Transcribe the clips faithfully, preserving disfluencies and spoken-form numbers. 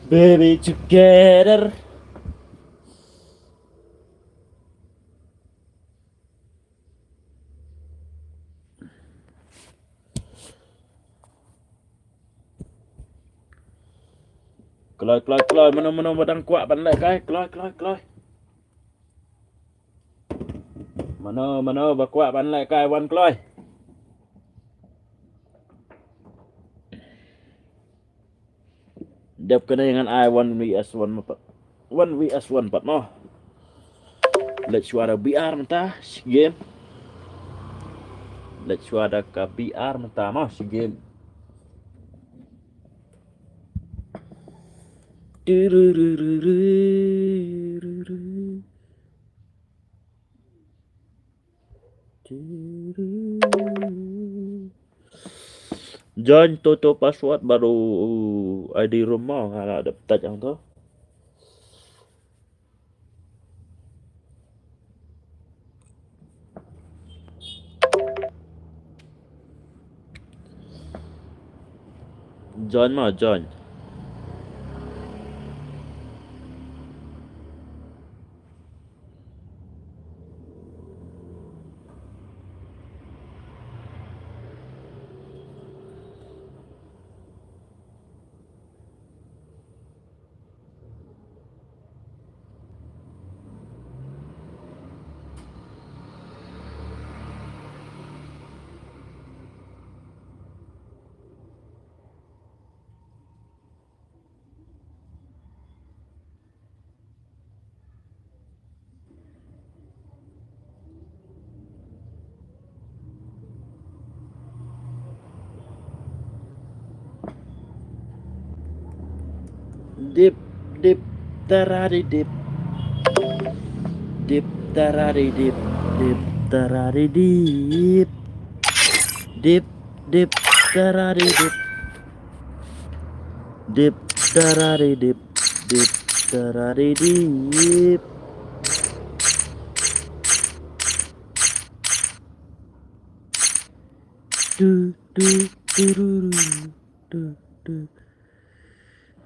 Baby together. Kloi, kloi, kloi, mano, mano ba dang kwah ban lehkai, kloi, kloi, kloi. Mano, mano ba kwah ban lehkai, wan kloi. Dep kane ngan ai one V S one pat. One V S one pat mo. Leit shuwa da B R mynta, shi game. Leit shuwa da ka B R mynta mo, shi game. Join to, to password baru, uh, I D room mo, nga la dep touch ang to. Join mo, join. Dip, dip, tarari dip. Dip, tarari dip, dip, tarari dip. Dip, dip, tarari dip. Dip, tarari dip, dip, tarari dip. Tu, tu, tururu, tu, tu.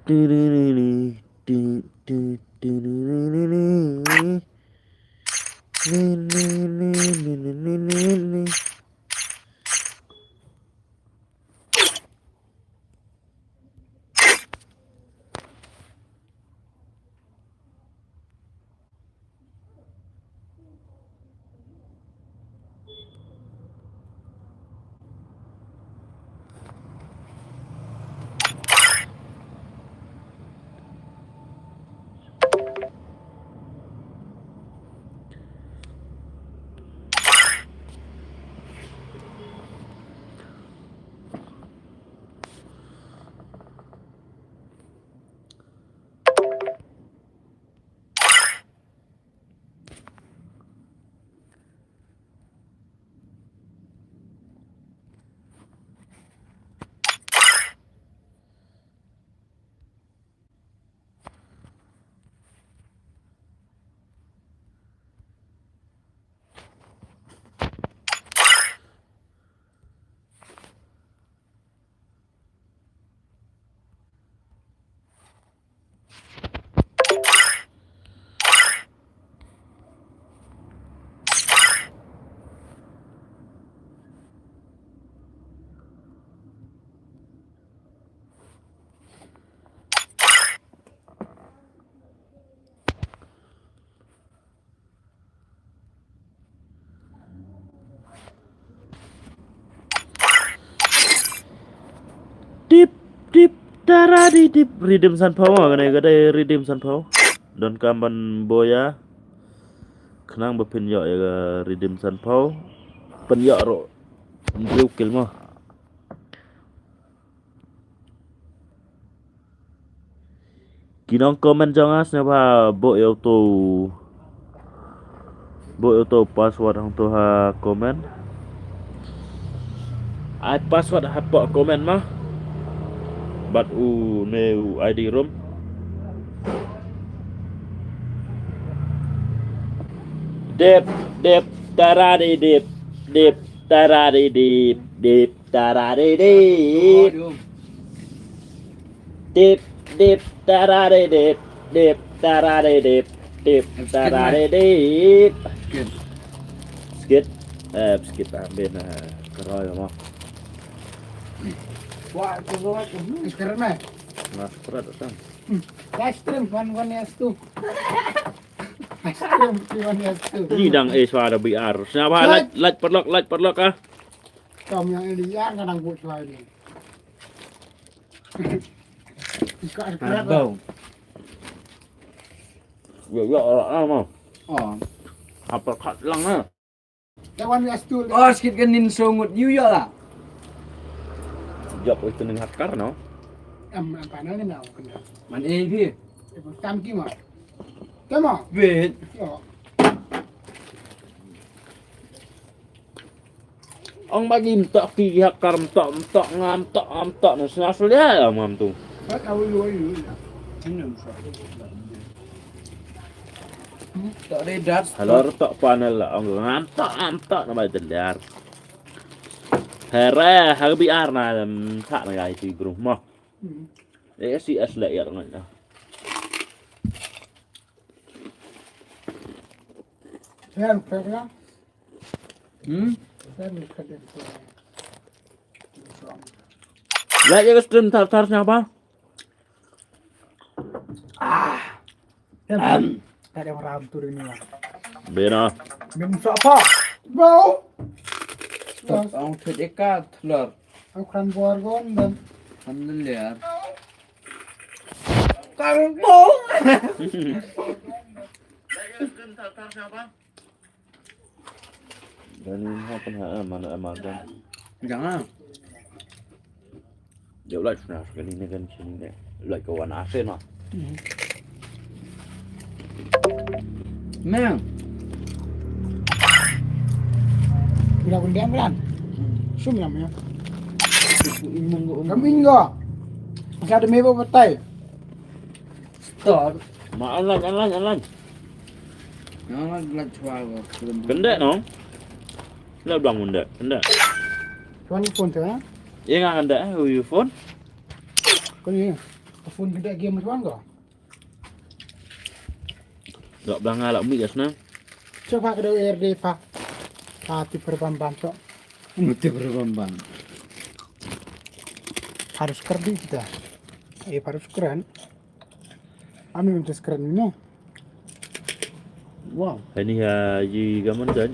Tururu, tu, tu, tururu. Ni, ni, ni. Dip, dip, tara di dip. Riddim sanphew ma, kane ka dei riddim sanphew. Donkam ban buh ïa. Khnang ba phin ïoh ïa ka riddim sanphew. Phin ïoh ruh hynriew kill mo. Ki nong comment jong nga sngewbha buh ïa uto, buh ïa uto password hangto ha comment. Ai password hapoh comment ma. Bad une u I D room. Dip, dip, tara di dip, dip, tara di dip, dip. Tara di dip. Dip, Dip, tarare dip, dip, tarare dip, dip, tarare dip. Skit. Skit. Eh, skit ambil na keroy mo. Wah, tu gua tu. Sekarang mah. Nah, sekarang datang. Live stream one one S two. Live stream one one S two. Ni dang eh suara B R. Siapa? Live, live perlok, live perlok ah. Kau yang ini yang kadang buat suara ni. Ikat sekarang. Bau. Ya, ya, orang lama. Oh. Apa kat lang ah? Kawan ya stul. Oh, sikit kan nin songut yu ya lah. Jap itu ning hakar no. Am am panel ni nak kena. Man eh phi. Tam ki ma. Tam ma. Wait. Yo. Ong ba jim tok ki hakar mtok mtok ngam tok am tok na sna sulia ya mam tu. Pat awi lu awi lu. Tok dei dat. Halor tok panel la ong ngantok antok na bai teliar. Here ha B R na sa na gai ti bru mo. Eh si as la yar ngan. Her pera. Hmm? Her ni kade. Like ya stream thar thar siapa? Ah. Em. Ada orang tu ni lah. Bena. Min siapa? Bau. Ang thut ikat lor. Aku kan borgon dan kan liar. Kang bau. Dan ini apa ha mana amadan. Jangan. Jauh lah sudah sekali ni kan sini ni. Like kawan asin lah. Meng. Bila kundiang bulan. Sum yang mana? Imang ko. Kami enggak. Masih ada mebo petai. Stop. Ma anlan anlan anlan. Yang lagi lagi suara. Kendek no. Lah bang kendek kendek. Tuan phone tu ha? Iya nga kendek eh, you phone. Kau ni. Phone kita game tuan kau. Dok bang ngalak mi gas na. Coba kedua R D pa. Pa ti perbam bam sok. Mesti berbambang. Harus kerdi kita. Eh harus keren. Ami mesti keren ni. Wow. Ini ha ji gaman dan.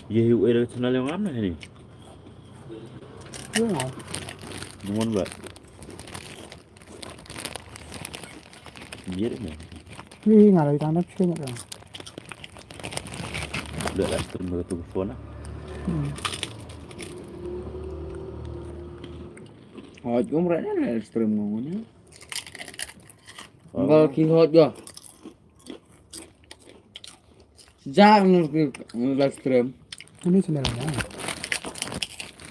Ye hu eh channel yang am na ini. Wow. Nuan ba. Ye ni. Ni ngalai tanah sini kan. Dah lah terima tu phone lah. Hmm. Hot gum rana live stream ngone. Bal ki hot ga. Jang ki live stream. Ini channel na.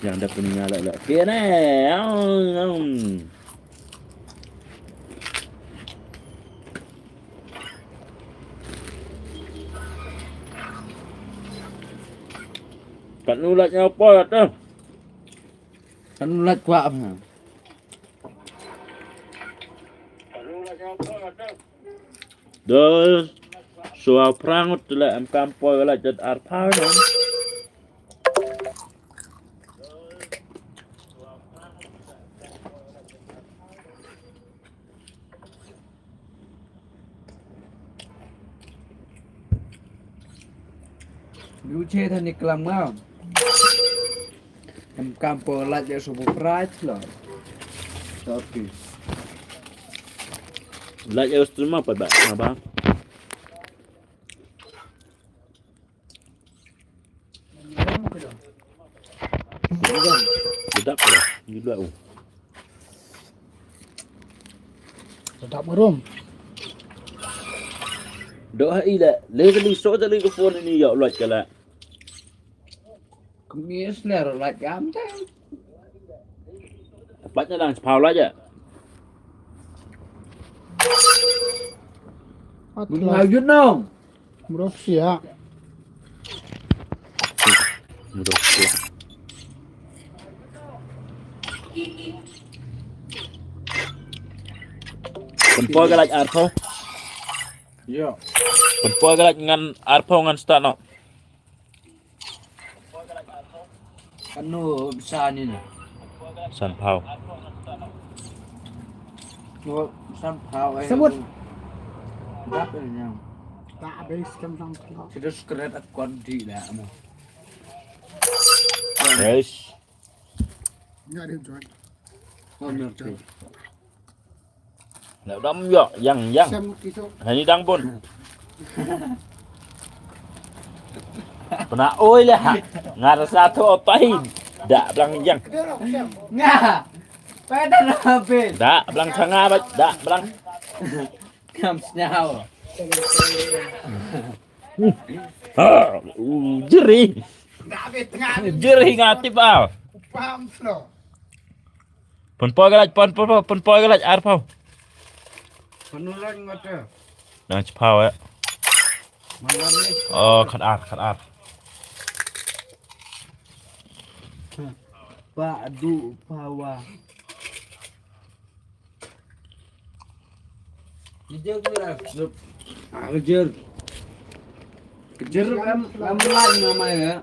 Yang dah punya lah lah. Kene. Kat nulat nyapa tu. Kan lat kwah. Dol sua prang ut la em kampo la jat arpau no. Yu che than ni klam ngam. Em kampo lait ya subu prai lo. Tapi lait ya stream apa ba? Apa? Tidak ya. Tidak oh. Sedap marum. Doa ila, lagi so tadi ke phone ini ya Allah kala. Kemis ler lait gam te. Tepatnya lang sepau aja. Atlas. Ngajut nong. Murok sia. Murok sia. Pynpoi ka light arphew. Ïa. Pynpoi ka light ngan arphew ngan start noh. Kano bsa ni na? Sanphew. Sanphew eh. Sabut. Dap eh nyang. Tak habis kan sanphew. Kita sekret akun di dah mo. Guys. Enggak ada jual. Oh, ngerti. Lah dam yo yang yang. Sem kiso. Hani dang bun. Pernah oi lah. Ngar satu apain. Dak belang yang. Nga. Pada habis. Dak belang sanga bat. Dak belang. Kam snyau. Ha, uh, jeri. Dak habis tengah. Jeri ngatip ah. Paham lo. Pynpoi ka light, pyn pyn pynpoi ka light arphew. Pynlong ngata. Nang chiphew eh. Malam ni. Oh, khat ar, khat ar. Pa du pawa. Kejer tu lah. Ah, kejer. Kejer lam lam lam nama ya.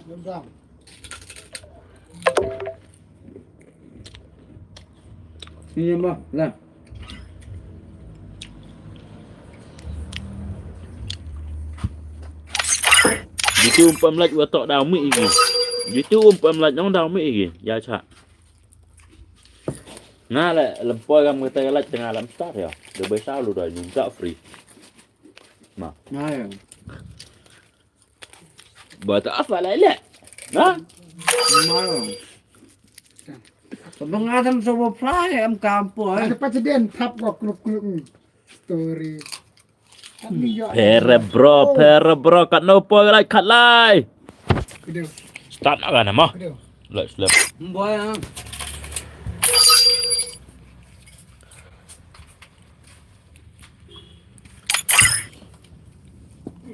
Ini mah lah. Jitu um pam laj watok daw mi igi. Jitu um pam laj nong daw mi igi. Ya cha. Nga le lempoi kam kata laj tengah lam start ya. Dia bai saw lu doi nung tak free. Ma. Nah ya. Ba ta apa lai le. Na? Ma. Pengatan sobo fly em kampo eh. Ada pa ceden tap ko kluk kluk. Story. Pere bro, pere bro, kat no poi lai, kat lai. Start na kan mo. Lai slap. Boy ah.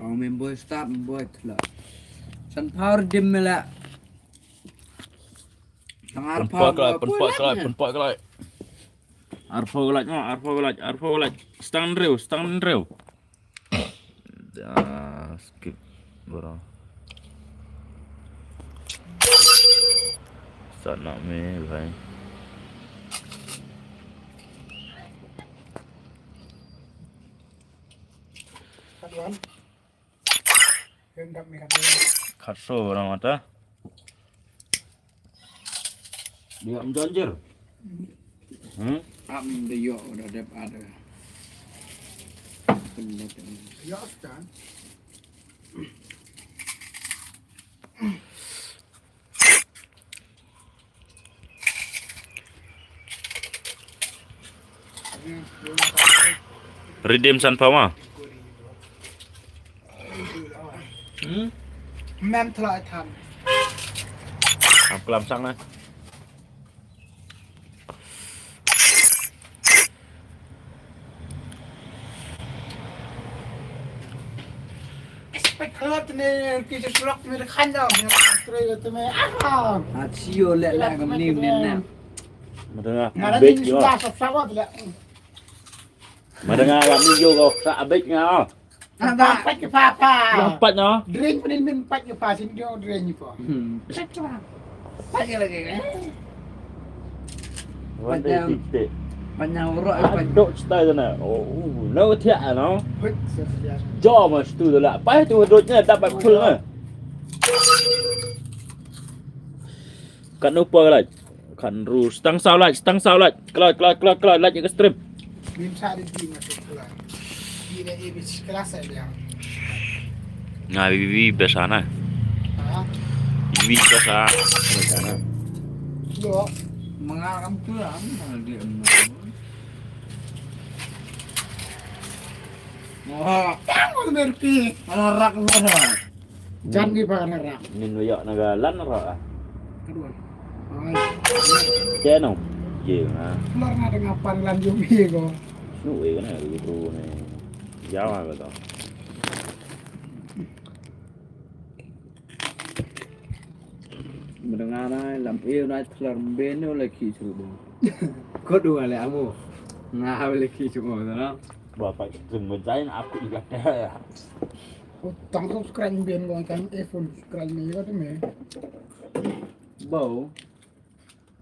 Oh, men boy start, men boy tla. San power dim mela. Tang ar power, pynpoi klai, pynpoi klai. Arphew laj, oh, arphew laj, arphew laj. Stang rew, stang rew. Ah, skip, bro. Sana me, bhai. Khatso orang mata. Dia menjanjir. Hmm? Am de yo da dep ada. Yo stan. Redeem san power. Hmm? Mem tla tham. Am klam sang na. Spek khlot ne ki je slok me khan da me tre te me ah. At sio le la gam nim ne na. Madanga. Ngara bek ni yo. Sa sa wa le. Madanga gam ni yo ko sa bek nga. Pat ke papa. Pat no. Drink penin min pat ke pa sin dio drink ni po. Hmm. Pat ke lagi. Wan de tik tik. Panjang urok. Dok style na. Oh, no tiak no. Jo mas tu la. Pai tu dot nya dapat full na. Kat no pa laj. Kan ru stang saw laj, stang saw laj. Kloi, kloi, kloi, kloi laj ka stream. Min sa di di ma tu kloi. Di na A B C kelas sa dia. Nga bibi biasa na. Ha? Bibi biasa. Biasa na. Yo. Mengaram tu lah, mana dia. Wah. Yang merpi. Mana rak mana. Jan ki ba ka na rak. Nin wa ïoh na ka lan rak ah. Ka duan. Ai. Te no. Ye nga. Lar na da nga pan lan jong i ko. Snu e ka na ru ru ne. Jawa ka to. Mdanga na lam e na tlar mbe ne la ki sru do. Ko du ale amo. Nga ha beli ki cuma tu na. Bapak tu menjain aku ingat dah. Utang subscribe bian gua kan iPhone subscribe ni kata me. Bau.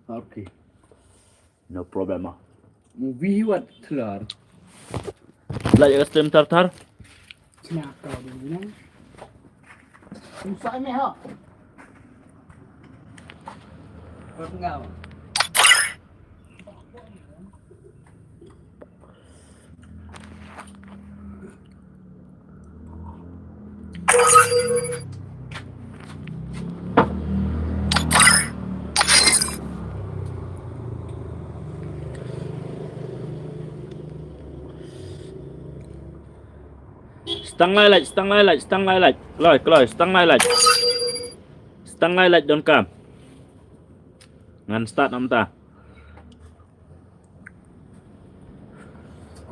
Okay. No problem ah. Movie wat tlar. Like ya stream tar tar. Cina kau dulu ni. Susah ni ha. Kau tengah. Stang lai lait, stang lai lait, stang lai lait. Kloi, kloi, stang lai lait. Stang lai lait don kam. Ngan start namta.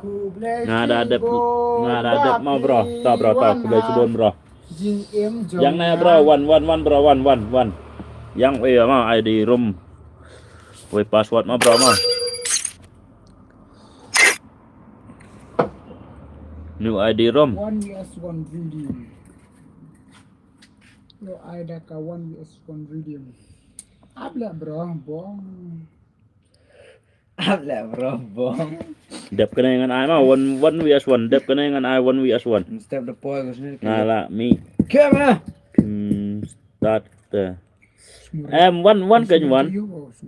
Nga da dep, nga da dep ma bro. Ta bro, ta khublei shibun bro. Yang na bro, one one one bro, one one one. Yang eh ma I D room. Wei password ma bro ma. New I D room. One U S one Redeem. Yo, ai da ka one U S one Redeem. Ap le bro, bong. Ap le bro, bong. Dep kane ngan ai ma one one U S one. Dep kane ngan ai one U S one. Step the boy ko sini. Nga la mi. Kya ma? Hmm, start the. Em one one kan one.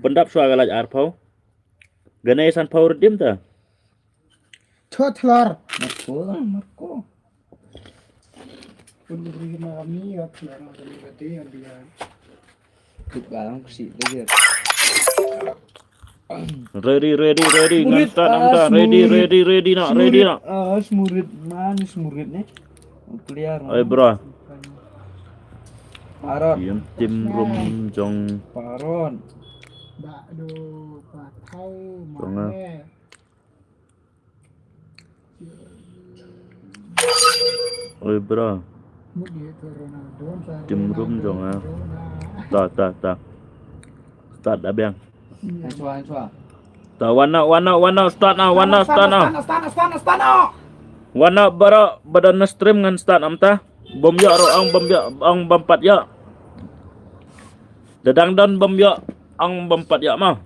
Pendap suara laj arpau. Ganei san power dim ta. Chot lar. Marco, Marco. Pun beri na kami ya, lar na kami kati ya dia. Kit balang kusi dia. Ready, ready, ready. Ngan start ngan ta. Ready, ready, ready nak, ready nak. Ah, semurit, mana semurit ni? Clear. Oi bro. Parot. Tim, tim room jong. Parot. Ba do patau. Jong ah. Mana? Oi bro. Tim room jong ah. Ta ta ta. Start da biang. Answer, answer. Ta one out, one out, one out, start now, one out, start now. Start now, start now, start now, start now. One out bro, ba don na stream ngan start namta. Bom ïa ro ang bom ïa ang bom pat ïa. Da dang don bom ïa ang bom pat ïa ma.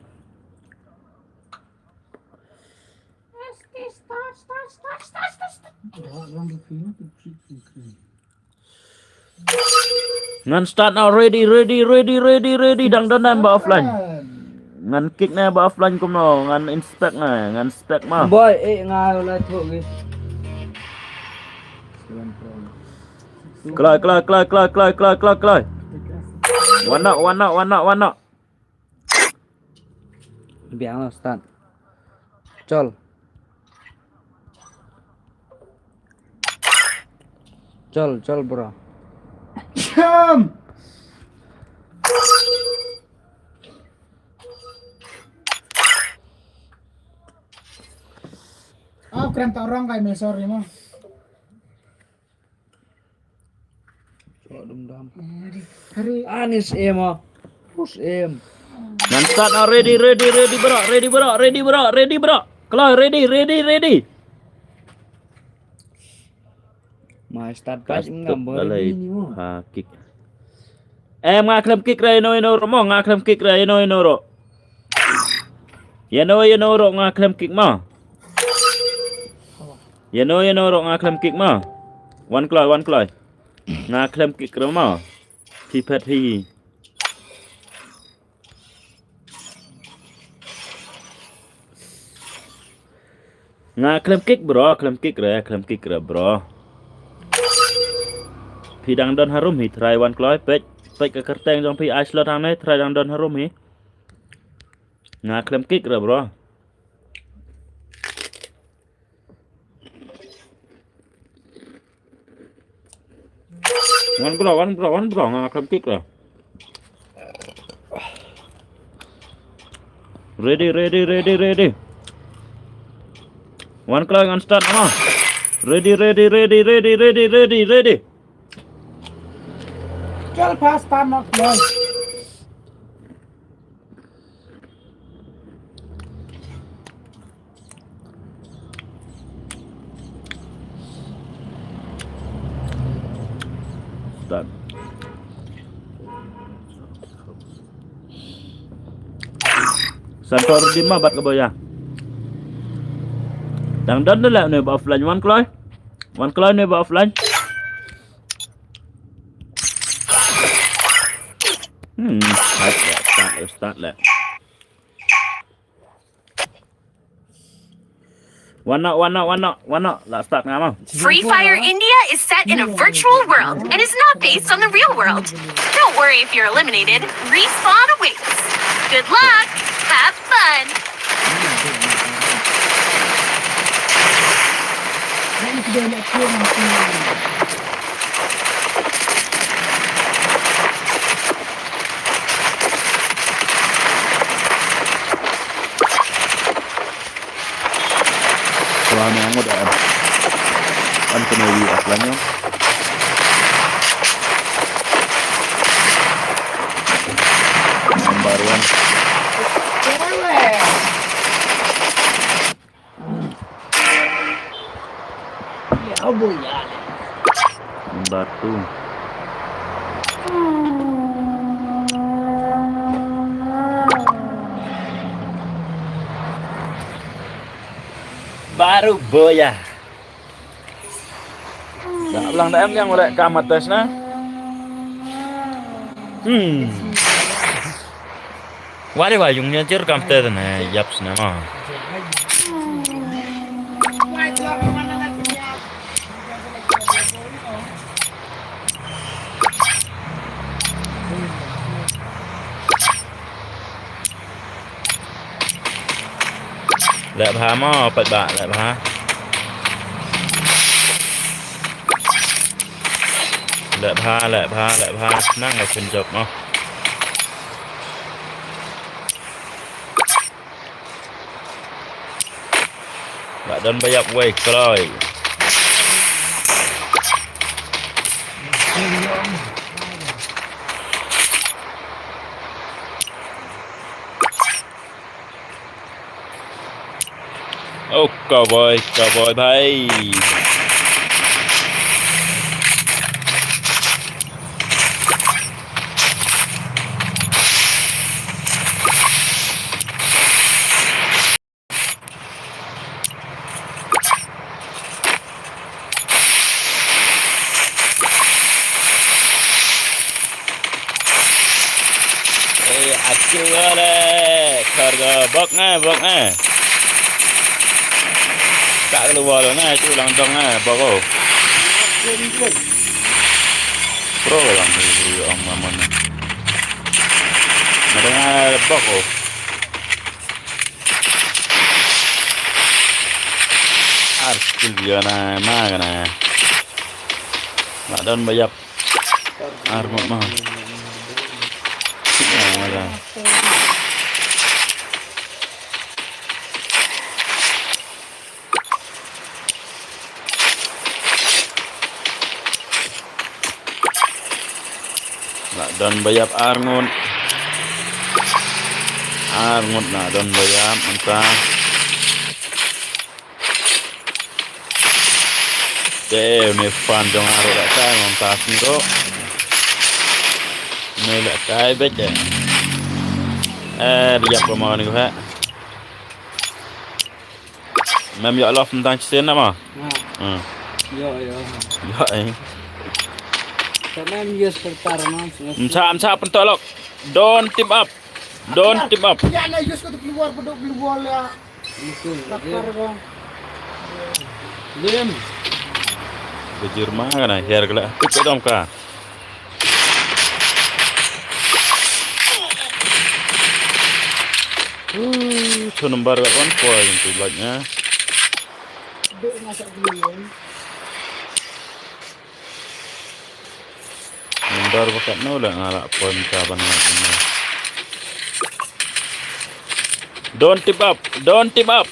Ngan start now, ready, ready, ready, ready, ready. Dang don ba offline. Ngan kick na ba offline kumno, ngan inspect na, ngan inspect ma. Boy, eh nga la thok gi. Kloi, kloi, kloi, kloi. One out, one out, one out, one out. Biang lo start. Chol. Chol, chol bro. Cham. Ah, kren ta orang kai me, sorry mo. Cok dum dam. Hari. Anis emo. Pus em. Ngan start na, ready, ready, ready bro, ready bro, ready bro, ready bro. Kloi, ready, ready, ready. Mai start pas ngam bo ready ni mo. Ha kick. Em nga khlem kick re ino ino ro mo, nga khlem kick re ino ino ro. Ino ino ro nga khlem kick mo. Ino ino ro nga khlem kick mo. Wan kloi, wan kloi. Nga khlem kick re mo. Phi phet hi. Nga khlem kick bro, khlem kick re, khlem kick re bro. Phi dang don harum hi, try wan kloi, peit, peit ka kyrteng jong phi ai slot hangne, try dang don harum hi. Nga khlem kick re bro. Wan bro, wan bro, wan bro, nga khlem kick re. Ready, ready, ready, ready. Wan kloi ngan start ma. Ready, ready, ready, ready, ready, ready, ready. Chal fast, start ma kloi. Santor Dima bat ka boya. Dang don da leh ne ba offline, wan kloi. Wan kloi ne ba offline. Hmm, start leh, start leh, start leh. Wan noh, wan noh, wan noh, wan noh. Lah start nga mo. Free Fire India is set in a virtual world and is not based on the real world. Don't worry if you're eliminated. Respawn awaits. Good luck. Have fun. Wah, ni angut dah. An kena wi aslan nya. Number one. Batu. Baru boya. Da blang da em yang oleh kamat tes na. Hmm. Wari wa yung nya jir kam te ne yap sne ma. Leh bha mo, pat ba leh bha. Leh bha, leh bha, leh bha. Nang ka kun jop mo. Ba don ba yap wei kloi. Oh, cowboy, cowboy bhai. Eh, achu wale, karga bok nga, bok nga. Ka lu wale na, achu lang dong nga, bok o. Pro lang ni bri ong mamon. Madang bok o. Ar skill dia na, ma kana. Mak don bayap. Ar mut ma. Sik na mala. La don bayap ar ngut. Ar ngut la don bayap mynta. Te une fan jong nga ruh la kai mynta sni ruh. Une la kai beit de. Eh, biak ko ma ni ko ha. Mem ïa lof tang shisien na ma. Hmm. Yo, yo. Yo, eh. Mem yes pertar na. Msa, msa pentolok. Don't team up. Don't team up. Ya na yes ko tu keluar bedok keluar ya. Lim. Bajir ma kana her kala. Tik dom ka. Uh, tu number ka one point tu lagnya. Number ba katno la nga la point ka ban nga. Don't team up, don't team up.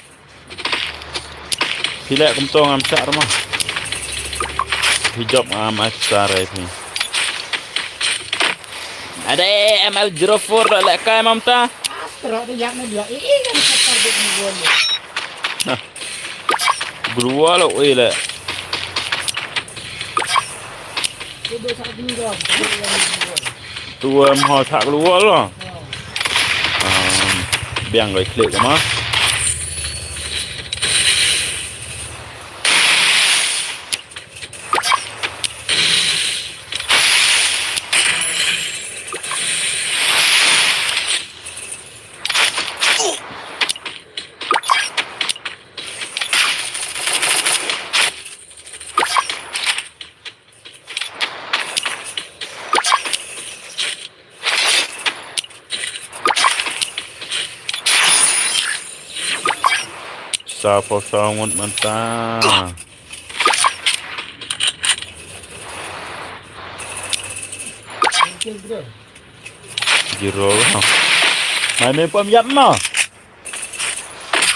Phi leh kumto ngam shah rama. Phi jop ngam ai pisa re phi. Ade M L zero four da leh kai mamta. Astro de yak ne dia. Ih, ih, kan shah tar de ni gol. Nah. Global oi le. Tu em ho shah global lo. Um, B Biang gai klik ma. Sa pho sa ngut mynta. Zero. Mai me pom yap ma.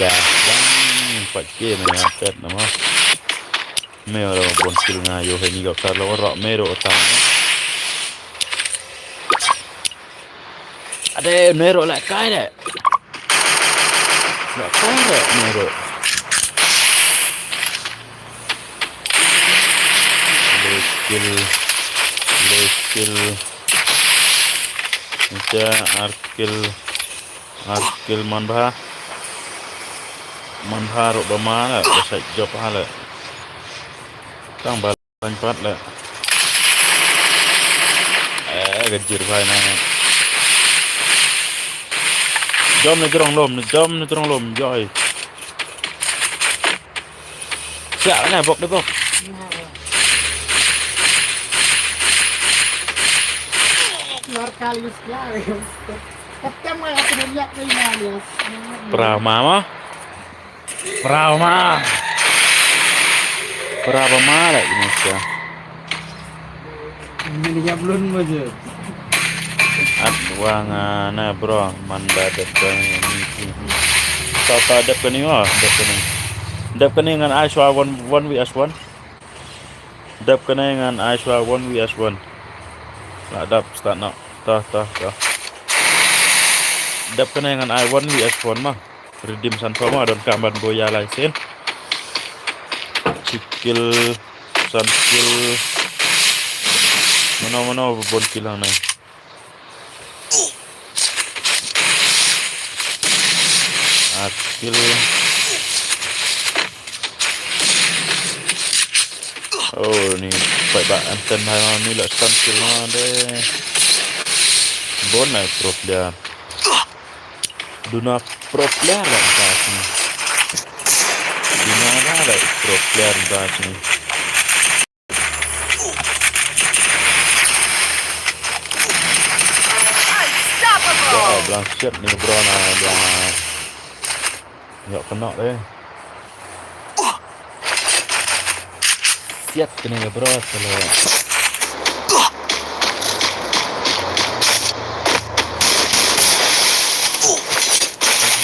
Dah, dah. Pat ke me yap pet nama. Me ora bon kill nga ïoh ni gap sar lo ro me ro tam. Ade me ro la kai de. La kai de me ro. Lekil. Lekil. Nta arkil. Arkil man bha. Man bha ro ba ma la ba sa jop ha la. Tang ba Lañ pat leh. Eh, ka jir phai na. Jom na jrong lum, jom na jrong lum, joi. Siap na bok de bok. Markalius Clarius. Pertama aku melihat Rinalius. Pra mama. Pra ma. Pra ba ma la ini sa. Ini dia belum aja. At wang, ah, na bro, man da dep ka ni. Ta ta dep ka ni, oh, dep ka ni. Dep ka ni ngan ai swa one, one v one. Dep ka ni ngan ai swa one v one. La dap start na. Ta ta ta. Dep ka ni ngan ai one v one ma. Redeem san pho ma, don kam ban bua ïa lai sien. Chi kill, san kill. Mano mano bun kill hangne. Ar kill. Oh, ni fight ba anten hai ma, ni la san kill ma de. Bun ai pro player. Duna pro player la ka sini. Duna la la pro player la ka sini. Unstoppable. Wah, blang shit ni bro na blang. Yok kena deh. Siat kena ya bro, selalu.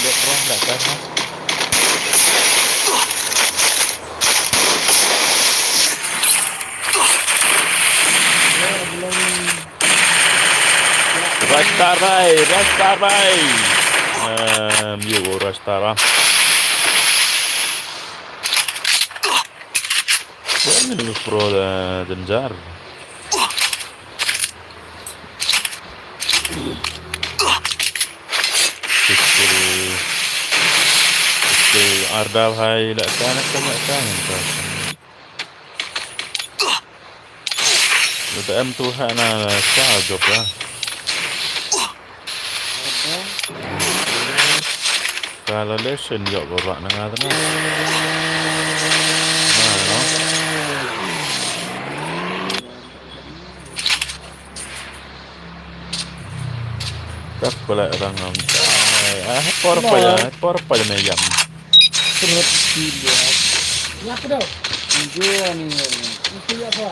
Lihat bro, nggak tahu. Ya, belum. Rastar bhai, Rastar bhai. Em, yo, Rastar ah. Wah, ini pro da Denjar. Pistol, pistol Arda bhai, la kan, la kan, la kan. Udah M two ha na sa jop lah. Kalau lesen jop berak nengah tengah. Nah, no. Kap pala rang ngam. Ah, por pa ya, por pa ya me yam. Terus dia. Ngap dong. Ini apa? Ini apa?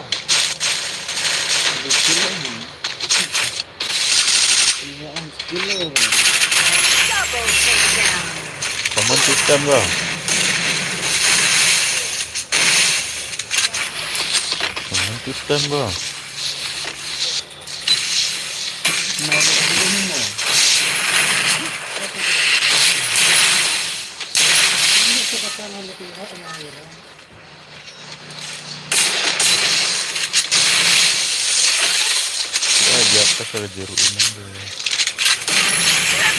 Command system bro. Command system bro. Ya, biasa kalau jeruk ini.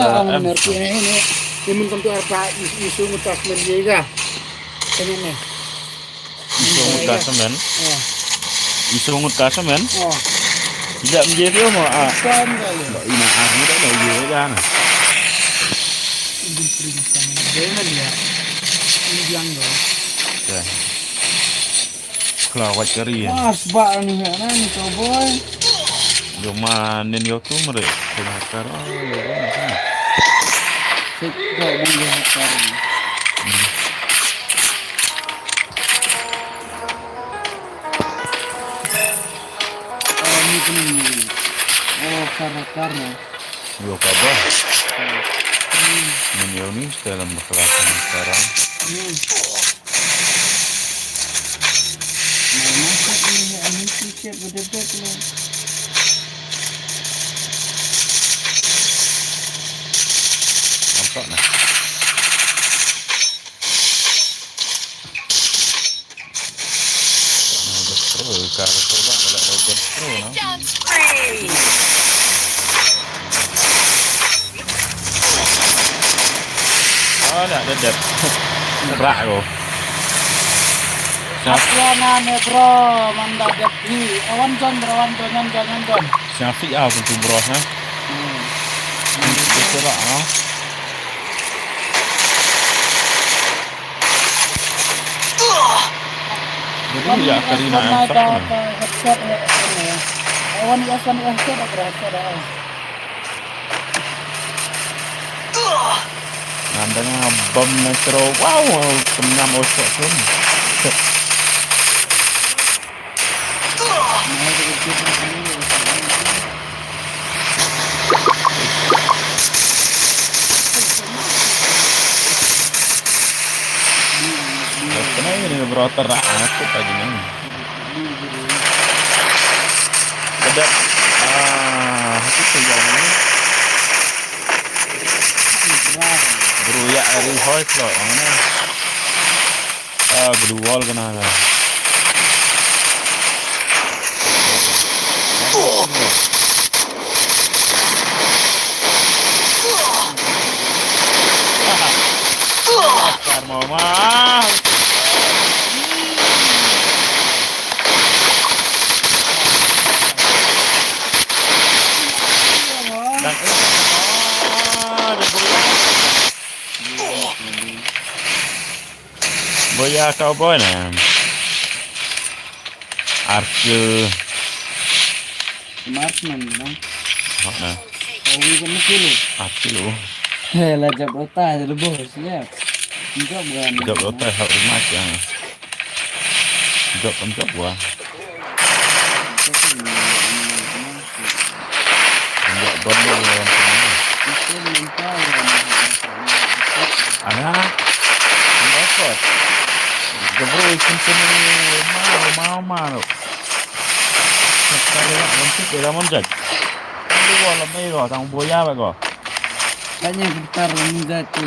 Ong mer ki ne ne. Imun kam tu arpa isu ngut ka semen ye ga. Tanya ne. Isu ngut ka semen. Oh. Isu ngut ka semen. Oh. Tidak menjadi mo a. Kan kali. Ina armu dah dah ye ga na. Ini pring sang. Jangan ya. Ini yang dong. Kla wait kari ya. Mas ba ni ha na ni cowboy. Yo ma nen yo tu mere. Kena kar. Sik da bun yo kar. Oh ni kena ni. Oh kar kar. Yo kaba. Nen yo ni dalam kelas sekarang. Nampak nah. Nah, betul, kalau coba kalau open pro nah. Killing spree. Ah, dah ada dep. Rak tu. Siap. Apiana ne bro, manda dep hi. Awan jon bro, awan jon, jon, jon, jon. Siap sih ah, untuk bro ha. Hmm. Betul lah ah. Jadi ya Karina yang sah. Headshot, headshot. Awan ya san headshot, headshot. Nandang bom na sero. Wow, kenyam osok pun. Kenapa ini bro terak aku tadi ni? Kedap. Ah, aku tu yang ni. Bro ya ari hoi klo mana? Ah, glue wall kena ka. Karma mah. Dan ah, dia goyang. Boya cowboy na. Arke. Marksman, you know. Mana? Kau ni kamu kilo. Arke lo. Hei, lah jab rota aja lu bos, ya. Jab bukan. Jab rota hak rumah yang. Jab kan jab bukan. Kot ni, ni, ni. Ana. Enggak kot. Gebru isin sini. Mau, mau, mau. Sekali nak bentuk dia dah menjat. Ini gua lebih gua, tang boya ba gua. Tanya bentar menjat tu.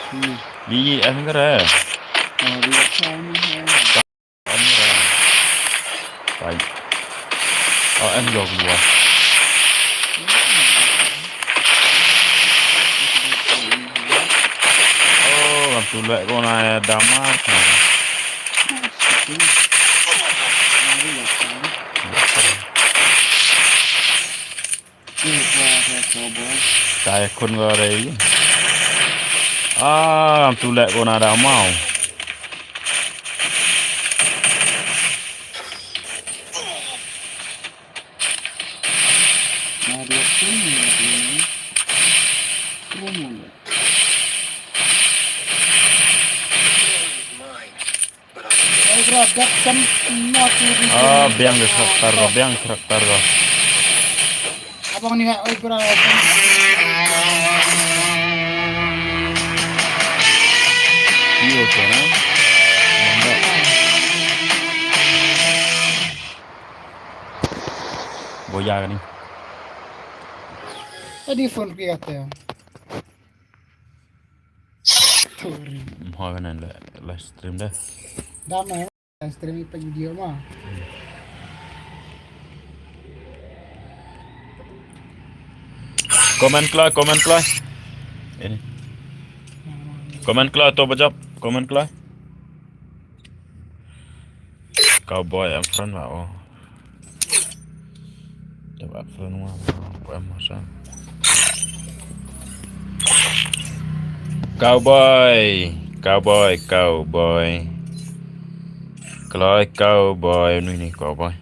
Hmm. Di, eh, enggak ada. Oh, dia sana. Pai. Oh, em jong luar. Oh, ngam tulek ko na ya damar. Kai khun ko re. Ah, ngam tulek ko na damar. Ah, biang ke karakter ko, biang karakter ko. Abang ni, oi, bro. Iyo, sana. Boya ka ni. Tadi phone ko kata. Sorry. Mha ka nan la, live stream dah. Dam eh, live stream i pa video ma. Comment kla, comment kla. Ini. Comment kla to bajap, comment kla. Cowboy em friend ba o. Te ba friend ma ba em masa. Cowboy, cowboy, cowboy. Kloi cowboy, ni ni cowboy.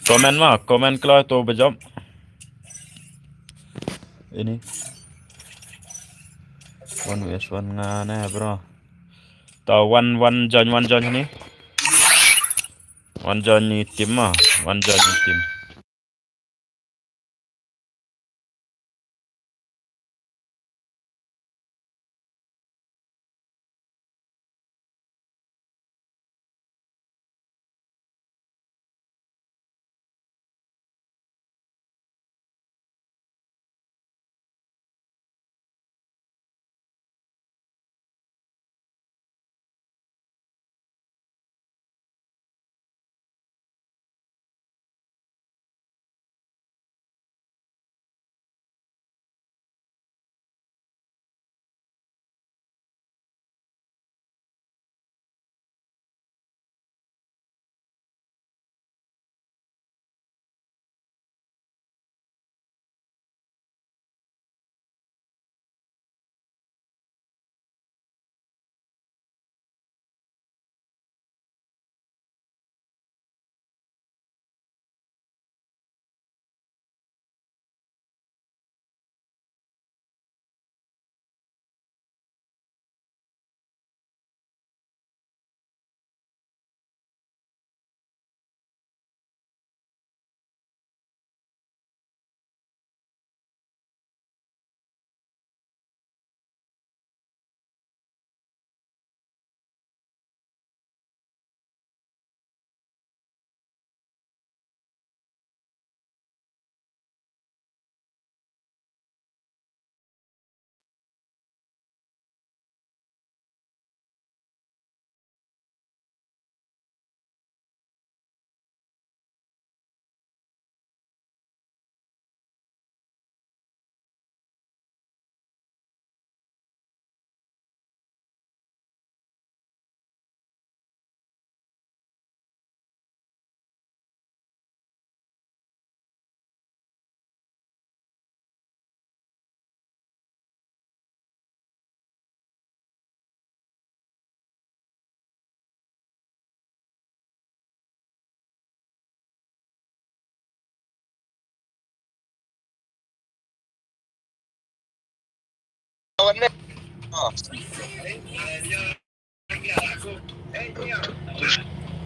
Comment ma, comment kloi to bajop. Ini. One vs one nga ne, bro. To one, one join, one join ni. One join ni team ma, one join ni team.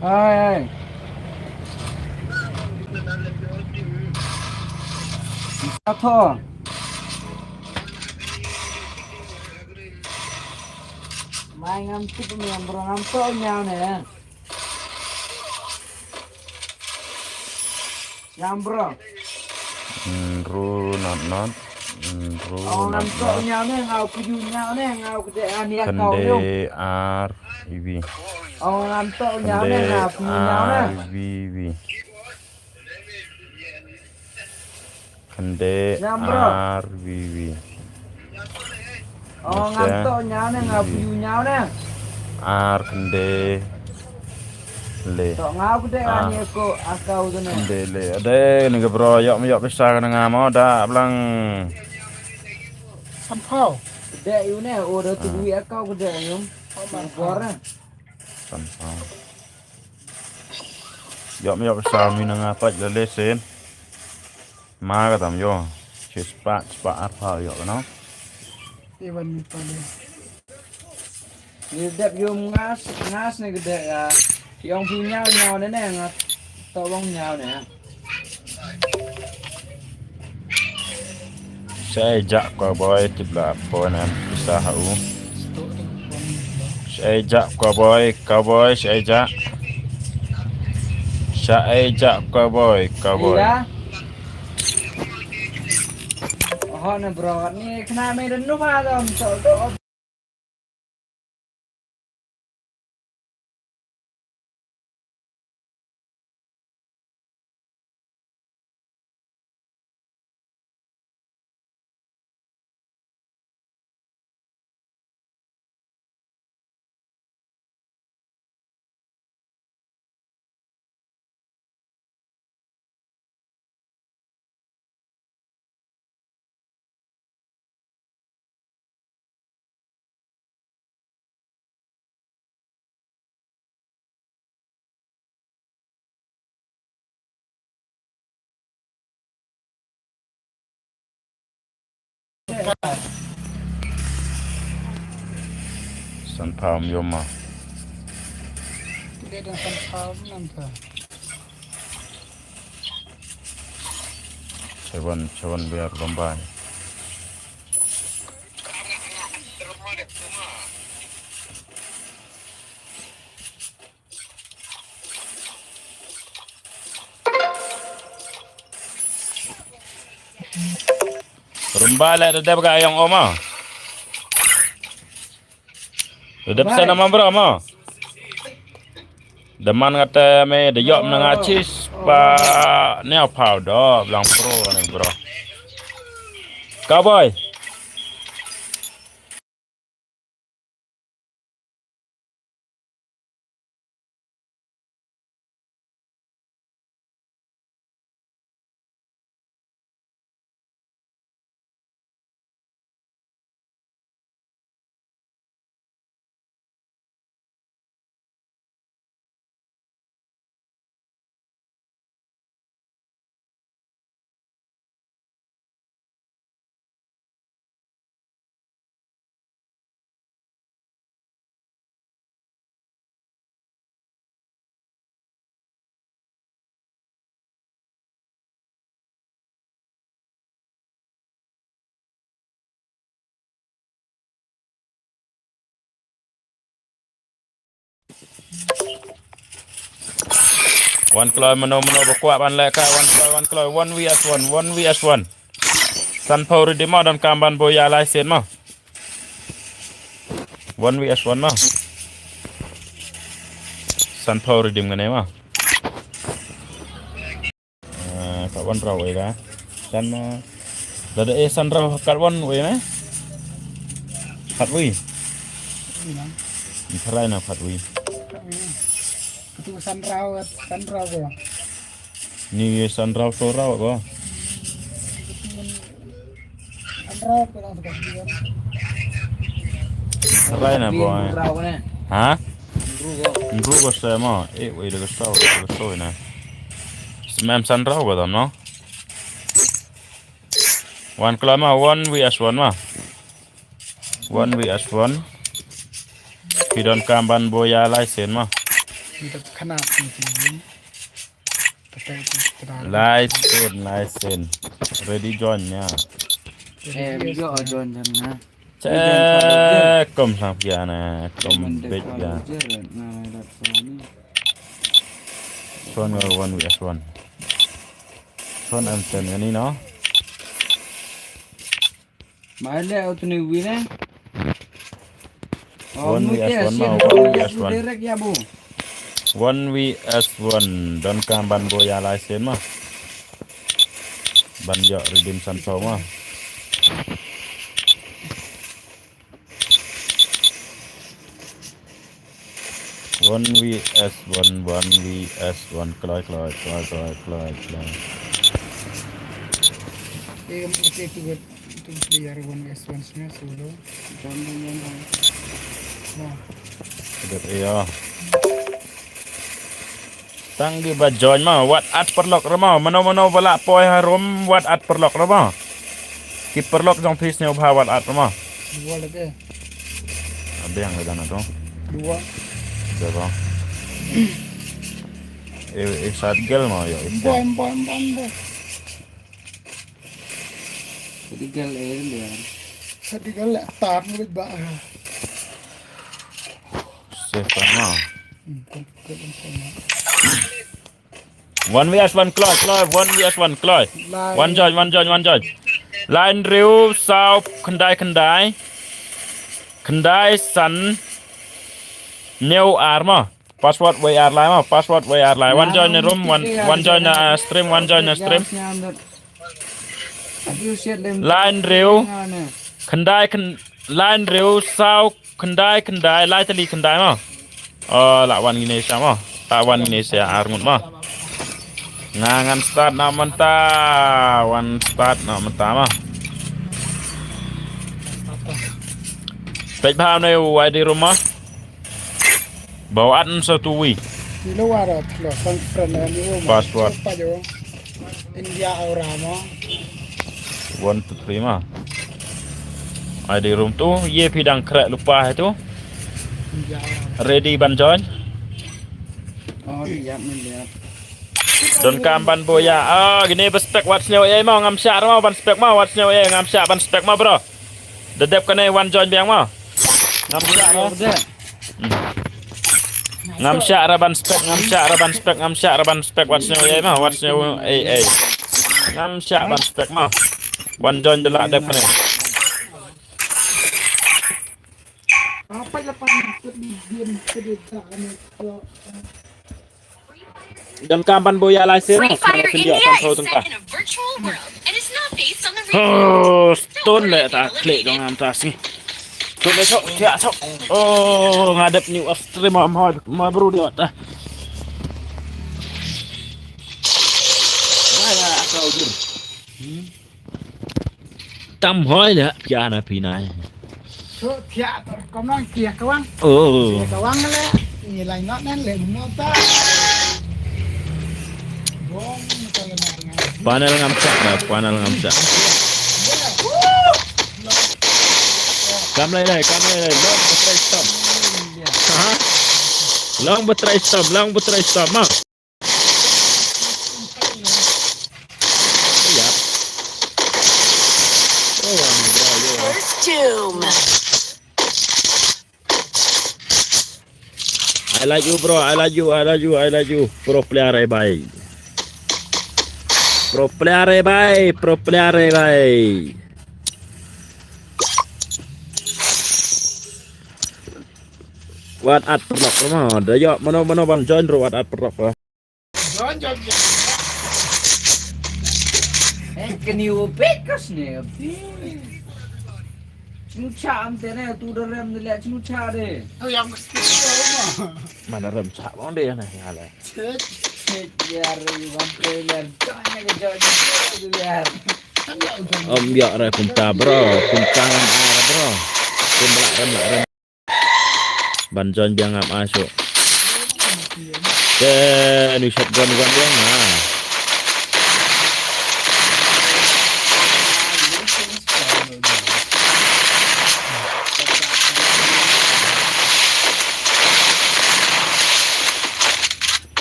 Ai, ai. Tho. Mai ngam tip me bro, ngam to ñiaw ne. Ngam bro. Nru not not. Nru Oh, not ngam to not. Ñiaw ne, ngau ku ju ñiaw ne, ngau ku de ani akau Kande yo. R V V. Oh, ngam to ñiaw ne, Kande ngau ku ju ñiaw ne. R V V. Khyndai Nyam, bro. Ar wi wi. Oh, ngam to ñiaw ne, nga piu ñiaw ne. Ar khyndai le. To nga u de ani ko akau de ne. Khyndai le. Ade ni ke bro, yok yok pisa ka nga mo da blang. Sampau. De yu ne, o de tu wi akau de yu. Bor ne. Sampau. Yok yok pisa mi na nga pach le le sen. Ma ka tam yo. Chi spah, spah arphaw yo no. Iwan mi pale. Ni dep yum ngas, ngas ni gede ya. Yong pi nyau nyau ne ne ngat. To wong nyau ne. Sa ejak cowboy tip la pon am pisa ha u. Sa ejak cowboy, cowboy sa ejak. Sa ejak cowboy, cowboy. Iya. Oh, ne bro, ni kena main renung alam so. San pound yoma. Dia dah san pound nang ke. Seven, seven biar lomba ni. Rumba le da dep ga yong oma. Da dep sana ma bro ma. Da man ngate me da yop na nga chis pa ne pau do blang pro ne bro. Cowboy. Wan kloi mano mano ba kwah ban leh ka, wan kloi, wan kloi, one V S one, one V S one. San pau redeem ma don kam ban bo ya lai sen ma. One V S one ma. San pau redeem ngane ma. Ah, ka wan rau oi da. San ma. Da da eh san rau kat wan oi na. Kat wi. Ni tharai na kat wi. Itu san rau, san rau ko. Ni san rau to rau ko. San rau ko lang suka dia. Tharai na boy. Rau ne. Ha? Nru ko. Nru ko sa ma. Eh, wei da ka sau, da ka sau na. Mem san rau ko dam no. Wan kloi ma, one V S one ma. One V S one. Phi don kam ban bo ya lai sen ma. Ni ta khana ni. Lai sien, lai sien. Ready join nia. Em, yo join dan na. Che, kom sang pia na, kom big ya. One v one v one. One and ten ini no. Mai le au tuni win eh. One v one ma, one v one. Direct ya bu. One v one. Don kam ban bo ya lai sien ma. Ban yo redeem san so ma. One v one, one v one, kloi, kloi, kloi, kloi, kloi, kloi. Em, ese tu, tu player one v one snya solo. Jangan, jangan. Nah. Sedap, iya. Tang ki ba join ma, wat at paralok re ma, mano mano ba lah poi harum, wat at paralok re ma. Ki paralok jong phi sngewbha wat at re ma. Dua lagi. Abeng le dang tu. Dua. Dua ba. Eh, eh, sat gel ma, yo, eh. Bom, bom, bom, bom. Sat gel, eh, le. Sat gel le, tar ngi ba. Safe ma. Hmm, kan, kan, kan, kan. One v one kloi, kloi, one v one kloi. One join, one join, one join. Lai hynriew saw khyndai khyndai. Khyndai san hynñiew ar ma. Password wei ar lai ma. Password wei ar lai. One join na room, one, one join na stream, one join na stream. Lai hynriew khyndai khyn-, lai hynriew saw khyndai khyndai, lai tylli khyndai ma. Oh, lah wan ngin ïa sha ma. Lah wan ngin ïa sha ar ngut ma. Nga ngan start na mynta. Wan start na mynta ma. Peit bha ne u I D room ma. Ba wat sa tu wi. Kilo wara thlo sang friend ni o ma. Password. Pa jo. India aura ma. One, two, three ma. I D room tu, ye phi dang krek lupa hai tu. India aura. Ready ban join. Oh, dia men dia. Don kam ban boya. Ah, gini ba spek wat sñiaw ei ma, ngam shah ma ban spek ma, wat sñiaw ei, ngam shah ban spek ma, bro. Da dep kane wan join biang ma. Ngam shah ra. Hmm. Ngam shah ra ban spek, ngam shah ra ban spek, ngam shah ra ban spek, wat sñiaw ei ma, wat sñiaw ei ei. Ngam shah ban spek ma. Wan join da lah dep kane. Apa lapan ikut di game cerita ane ko. Don kam ban boya lai sir. Free Fire India is set in a virtual world and is not based on the real world. Oh, stone le ta klik dong am ta sini. Stone le sok, tiak sok. Oh, ngadep ni off stream ma, ma, ma bro dia ta. Wah, ya, asal ujung. Hmm. Tam hoi le pia na pina. So, pia to, kom nang pia kawang. Oh. Pia kawang le, ni lai not nen le mo ta. Bom, ta le na. Panel ngam shah, panel ngam shah. Kam lai lai, kam lai lai, long betray storm. Ha? Long betray storm, long betray storm, ma. Yep. Oh, I'm bro, yo. First tomb. I like you, bro. I like you. I like you. I like you. Pro player, eh, bhai. Pro player, eh, bhai. Pro player, eh, bhai. Wat at paralok ma. Da yo mano mano ban join ro wat at paralok. Join, join, join. Eh, can you pick us ne? Chnu cha am te ne, tu da rem ne le chnu cha de. Oh, yang mesti. Mana rem cha bang de ne, ya le. Chit, chit, ya re, wan te le, join ne, join ne, join ne. Om ya re kumta, bro, kumta ngam ar, bro. Kum la rem, la rem. Ban join biang ngam ai shuh. Te, ni shotgun wan biang, ha.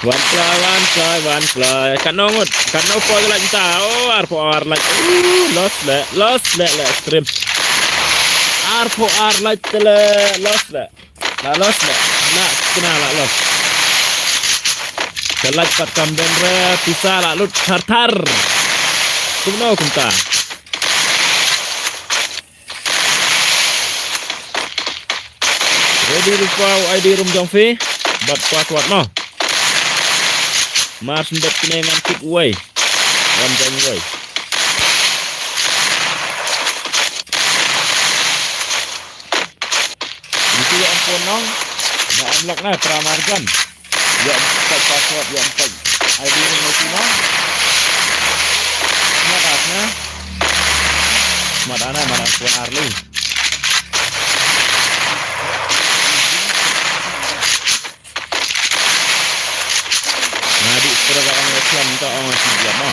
Wan kloi, wan kloi, wan kloi. Katno ngut, katno poi ka light mynta. Oh, arphew ar light. Uh, lost leh, lost leh, leh stream. Arphew ar light te leh, lost leh. La lost leh. Na, kena la lost. Ka light pat kam don re, pisa la lut thar thar. Kumno kumta. Ready rupa u I D room jong phi. Bad password mo. Mar syn dep kine ngan kit uwei. Wan jong uwei. Ito ïa ampun nong. Na unlock na pra marjan. Ïa empat password, ïa empat I D ni mesti noh. Smat ah, smat. Smat ah, na, mana kuan arli. Nga di kira ba ong lesian, to ong lesian, no.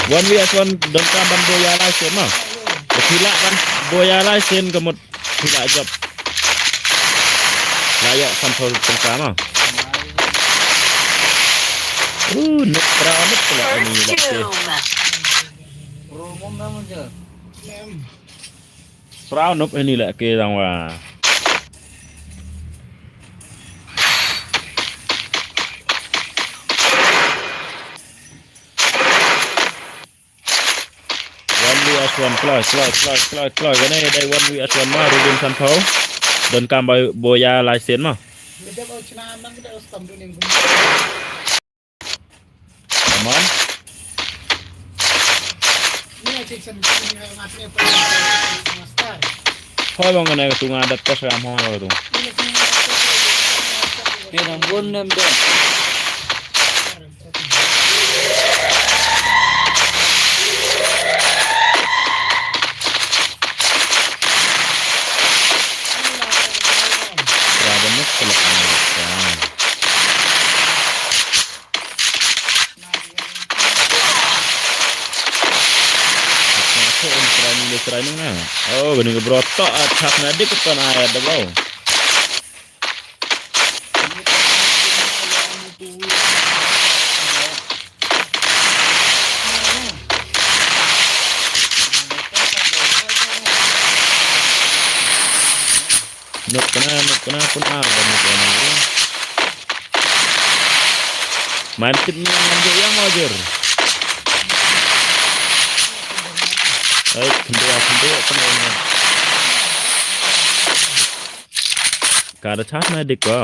Wan wias wan donkam ban buh ïa lai sien ma. Ba phi lah ban buh ïa lai sien ka mut phi lah jop. Lah ïa sanphew tyngka ma. Uh, nuk pra nuk pula ini lah ke. Pra nuk ini lah ke dang wa. One V S one, kloi, kloi, kloi, kloi, kloi. Kane dei one V S one ma, Rubin sanphew. Donkam ba buh ïa lai sien ma. Come on. Hoi bang kane ka tunga dat ka sa am hoi tu. Te nang bun nem den. Ra ba nuk kelak anak. Training, training na. Oh, bini ka bro to attack na dik to na ya da bau. Nuk kena, nuk kena pun ah, nuk kena bro. Main tip ni yang lanjut yang mau jur. Ai, kendua, kendua kena ini. Kada chat na dik ko.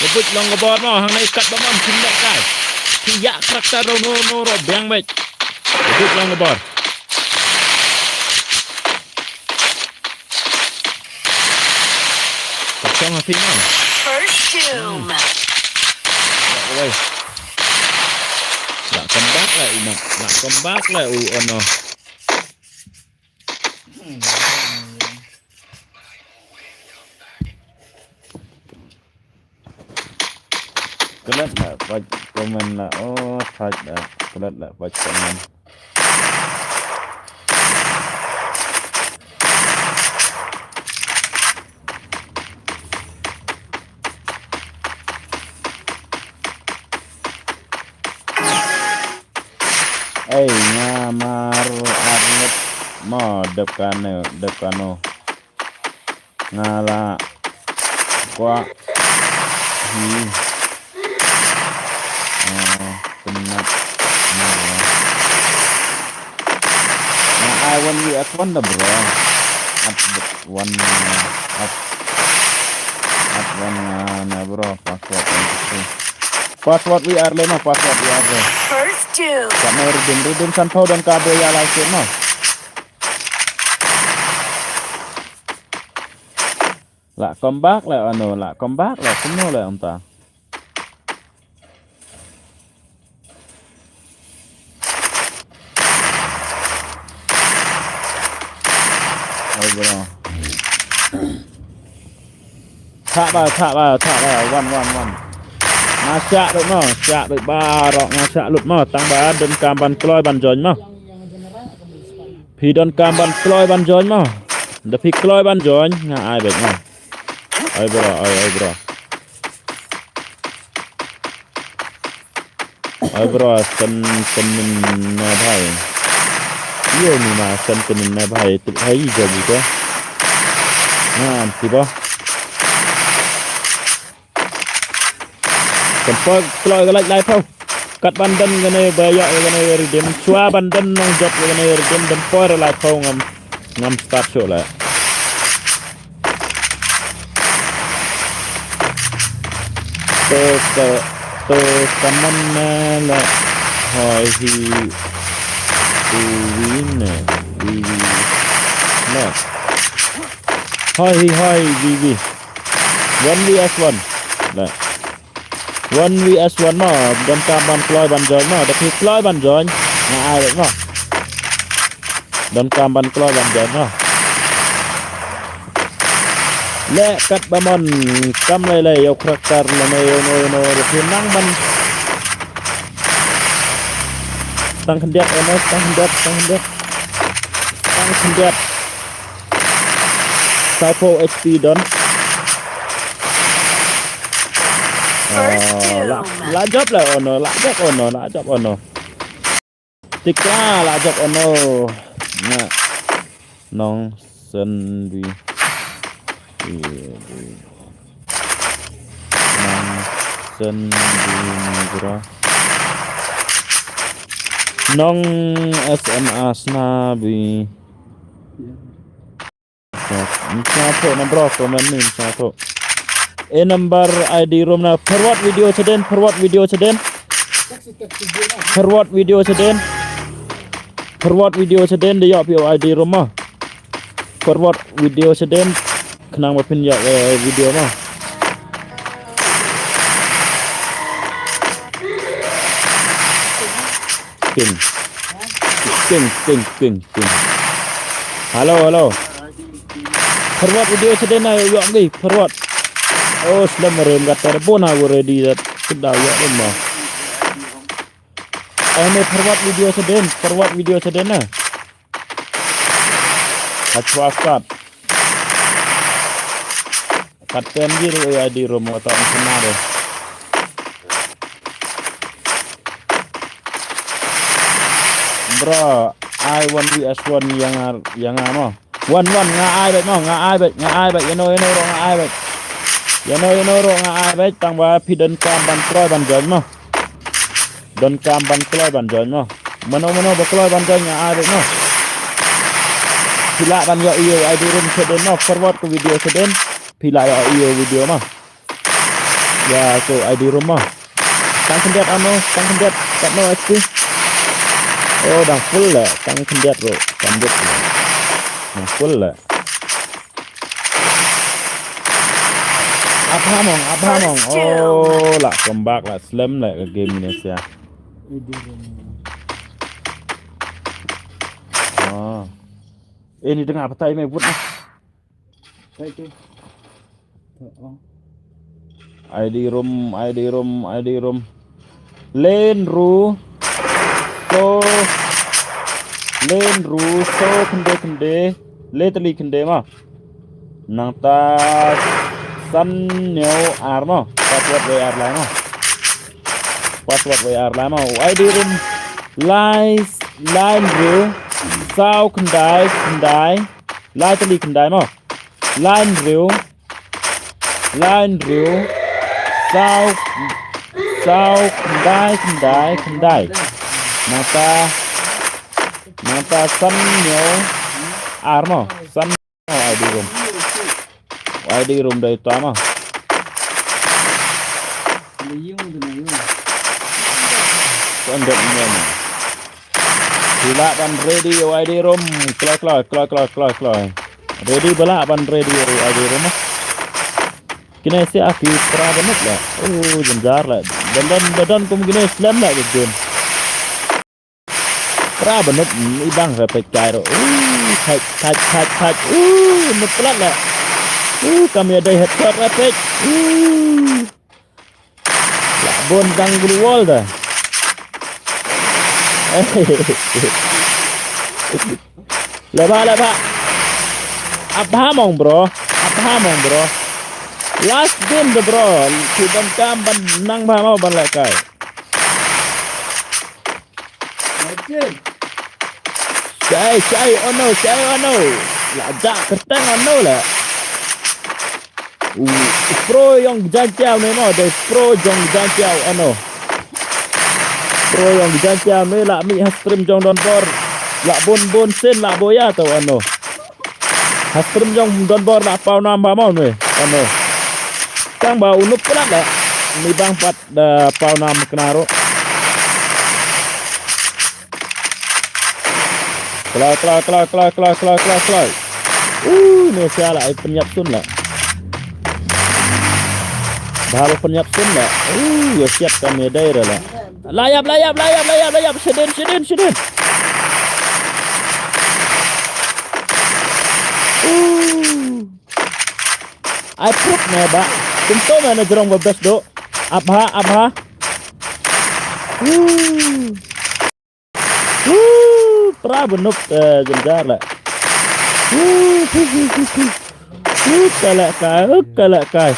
Rebut long ka bor mo, hangne kat ba mon, kin lek kai. Ki yak karakter ro no, no ro biang bek. Rebut long ka bor. Kosong hati mo. First doom. Yak wai. Yak kembak lah ina. Yak kembak lah u ono. Klet la pait komen la, oh, thait la, klet la pait komen. Ei, nga mar arngut mo dep kano, dep kano. Nga la kwah hi. Ah, penat. Nga la. Nga ai one V S one da bro. At one, at, at one nga na bro. Password one two three. Password V R le ma, password V R le. First two. Ka me Rudin, Rudin sanphew don ka bo ya lai sien ma. La come back la ano, la come back la kumno la anta. Ai bro. Thah ba, thah ba, thah ba. Wan, wan, wan. Nga shah lut mo, shah lut baroh, nga shah lut mo. Tang ba donkam ban kloi ban join mo. Phi donkam ban kloi ban join mo. Da phi kloi ban join, nga ai beit mo. Oi bro, oi, oi bro. Oi bro, send, send in na bhai. Yo ni ma send, send in na bhai. Tip hai jo ji ko. Na, tip ba. Kan poi kloi ka laiphew. Kat ban don kane ba ïoh kane redeem. Shuwa ban don nongjop kane redeem, don poi laiphew ngam, ngam start shuh la. To ka, to ka mon na la. Hoi hi u wi ne, wi wi. Na. Hoi hi hoi wi wi. One V S one. Na. One V S one mo, donkam ban kloi ban join mo, da phi kloi ban join, nga ai beit mo. Donkam ban kloi ban join mo. Leh kat ba mon, kam lei lei, ïa u character lane ïa uno ïa uno, da phi nang ban. Tang khyndiat, eh, no, tang khyndiat, tang khyndiat. Tang khyndiat. Sawphew H P don. First kill. Oh, la, la jop la ono, la jop ono, la jop ono. Tik la, la jop ono. Na. Nong Sen Dwi. Nong Sen Dwi Nugra. Nong S M A Snabi. Ym sngewthuh na bro, comment ni ym sngewthuh. E number I D room na forward video sha den, forward video sha den. Forward video sha den. Forward video sha den da ïoh phi I D room ma. Forward video sha den. Khnang ba phin ïoh, eh, video ma. Ping. Ping, ping, ping, ping. Hello, hello. Forward video sha den na ïoh ngi, forward. Oh, slem rem kata bun ha ready dat. Sudah ïoh den ma. Oh, ne forward video sha den, forward video sha den na. Hachwa start. Kat pen ji ruh ïa di room nga tong kena deh. Bro, ai one V S one ïa nga, ïa nga mo. One, one, nga ai beit mo, nga ai beit, nga ai beit, ïa no, ïa no ruh nga ai beit. Ïa no, ïa no ruh nga ai beit, tang ba phi donkam ban kloi ban join mo. Donkam ban kloi ban join mo. Mano, mano ba kloi ban join nga ai beit mo. Phi lah ban ïoh ïa u I D room sha den mo, forward ka video sha den. Phi lah ïoh ïa u video mo. Ïa, so I D room mo. Tang khyndiat ano, tang khyndiat, katno H P. Oh, dang full la, tang khyndiat ruh, khyndiat ruh. Dang full la. Ap ha mong, ap ha mong. First kill. Oh, la comeback la slem la ka game ni sia. Oh. Eh, ni tengah petai mai but lah. Petai tu. Oh. I D room, I D room, I D room. Len ru. So. Len ru. So khynde khynde. Le tali khynde ma. Nangta san hynñiew ar ma. Password wei ar lai ma. Password wei ar lai ma. I D room. Lai, lai hynriew. Saw khyndai, khyndai. Lai tylli khyndai mo. Lai hynriew. Lai hynriew. Saw, saw khyndai, khyndai, khyndai. Nangta, nangta san hynñiew ar mo. San hynñiew ar I D room. I D room dei ta mo. Kon dep mo. Phi lah ban ready ïa u I D room. Kloi, kloi, kloi, kloi, kloi, kloi. Ready ba lah ban ready ïa u I D room. Kine sia ki pra ban nut la. Oh, jynjar la. Don, don, don, don kum kine slem la ki game. Pra ban nut i bang ka peit kai ro. Uh, thait, thait, thait, thait. Uh, nut plat la. Uh, kam ïadei headshot rapid. Uh. Lah bun dang gulu wall da. Leba, leba. Ap bha mong, bro. Ap bha mong, bro. Last game da, bro. Ki ban kam ban nang bha mo ban lehkai. Shai, shai, oh no, shai, oh no. La ja kyrteng, oh no la. U, pro jong Jaintia ne mo, dei pro jong Jaintia, oh no. Pro jong Jaintia ne la mih ha stream jong Donbor. La bun bun sin la boya to, oh no. Ha stream jong Donbor la paw nam bha mo ne, oh no. Tang ba u Nup palat la. Ni bang pat da paw nam kena ruh. Kloi, kloi, kloi, kloi. Uh, ne sia la ai pynïap sun la. Bha ba pynïap sun la. Uh, ïa siat kam ïadei la. La ïap, la ïap, la ïap, la ïap, la ïap. Shadin, shadin, shadin. Uh. Ai proof ne ba. Kumto me na jrong ba best do. Ap bha, ap bha. Woo. Woo. Pra ba Nup, eh, jynjar la. Woo. Woo, woo, woo, woo. Woo, ka lehkai, woo, ka lehkai.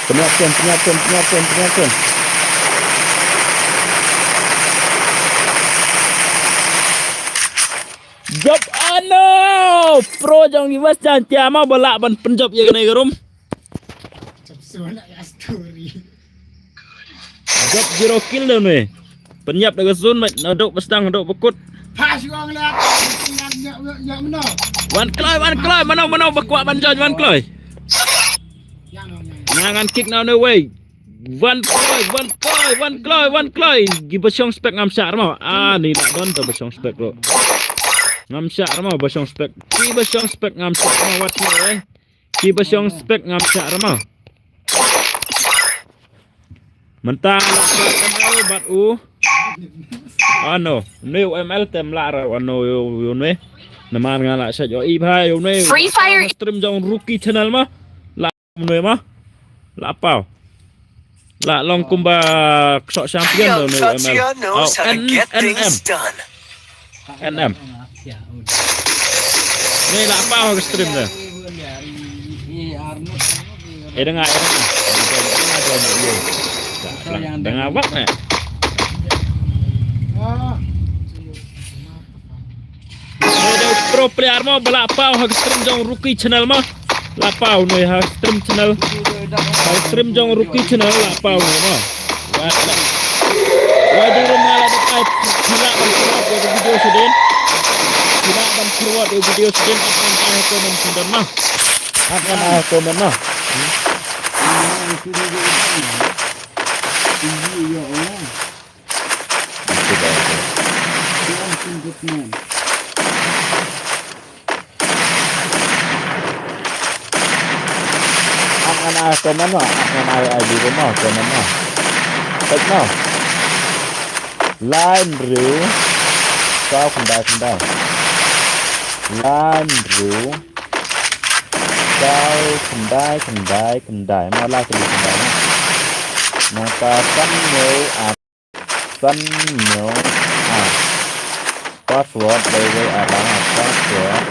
Pynïap kem, pynïap kem, pynïap kem, pynïap kem. Jop, oh no! Pro jong ki West Jaintia mo ba lah ban pynjop ïa kane ka room. Jop zero kill da une. Pynïap da ka zone, mate, naduh ba sdang haduh ba kut. Wan kloi, wan kloi, mano, mano ba kwah ban join, wan kloi. Nga ngan kick na une wei. Wan kloi, wan kloi, wan kloi, wan kloi. Ki ba shong spec ngam shah mo. Ah, ni la don ta ba shong spec ruh. Ngam shah mo ba shong spec. Ki ba shong spec ngam shah mo, wat mo, eh. Ki ba shong spec ngam shah mo. Mynta la ka M L bad u. Ano, ne u M L tem la ra, ano, yo, yo ne. Namar nga la shah yo i bha, yo ne. Free Fire. Stream jong Rookie Channel ma. La Mano ma? La paw. La long kumba kso champion lo ne M L. Oh, N M. N M. Ne la paw ha stream ne. Eh, dengar, eh, dengar. Dengar apa ne? Dei, dei pro player mo ba la paw ha stream jong Rookie Channel mo. La paw noi ha stream channel. Ha stream jong Rookie Channel la paw noi mo. Wa la. Wa di rumah la dei kai pula ban forward ïa video sudin. Pula ban forward ïa video sudin, akan ai comment sudin mo. Akan ai comment mo. Ap ngan ai comment mo, ap ngan ai I D mo, comment mo. Peit mo. Lai hynriew saw khyndai khyndai. Lai hynriew saw khyndai khyndai khyndai. Mo, lai hynriew khyndai mo. Nangta san hynñiew ar San hynñiew ar. Password, wei wei ar lang ar, password.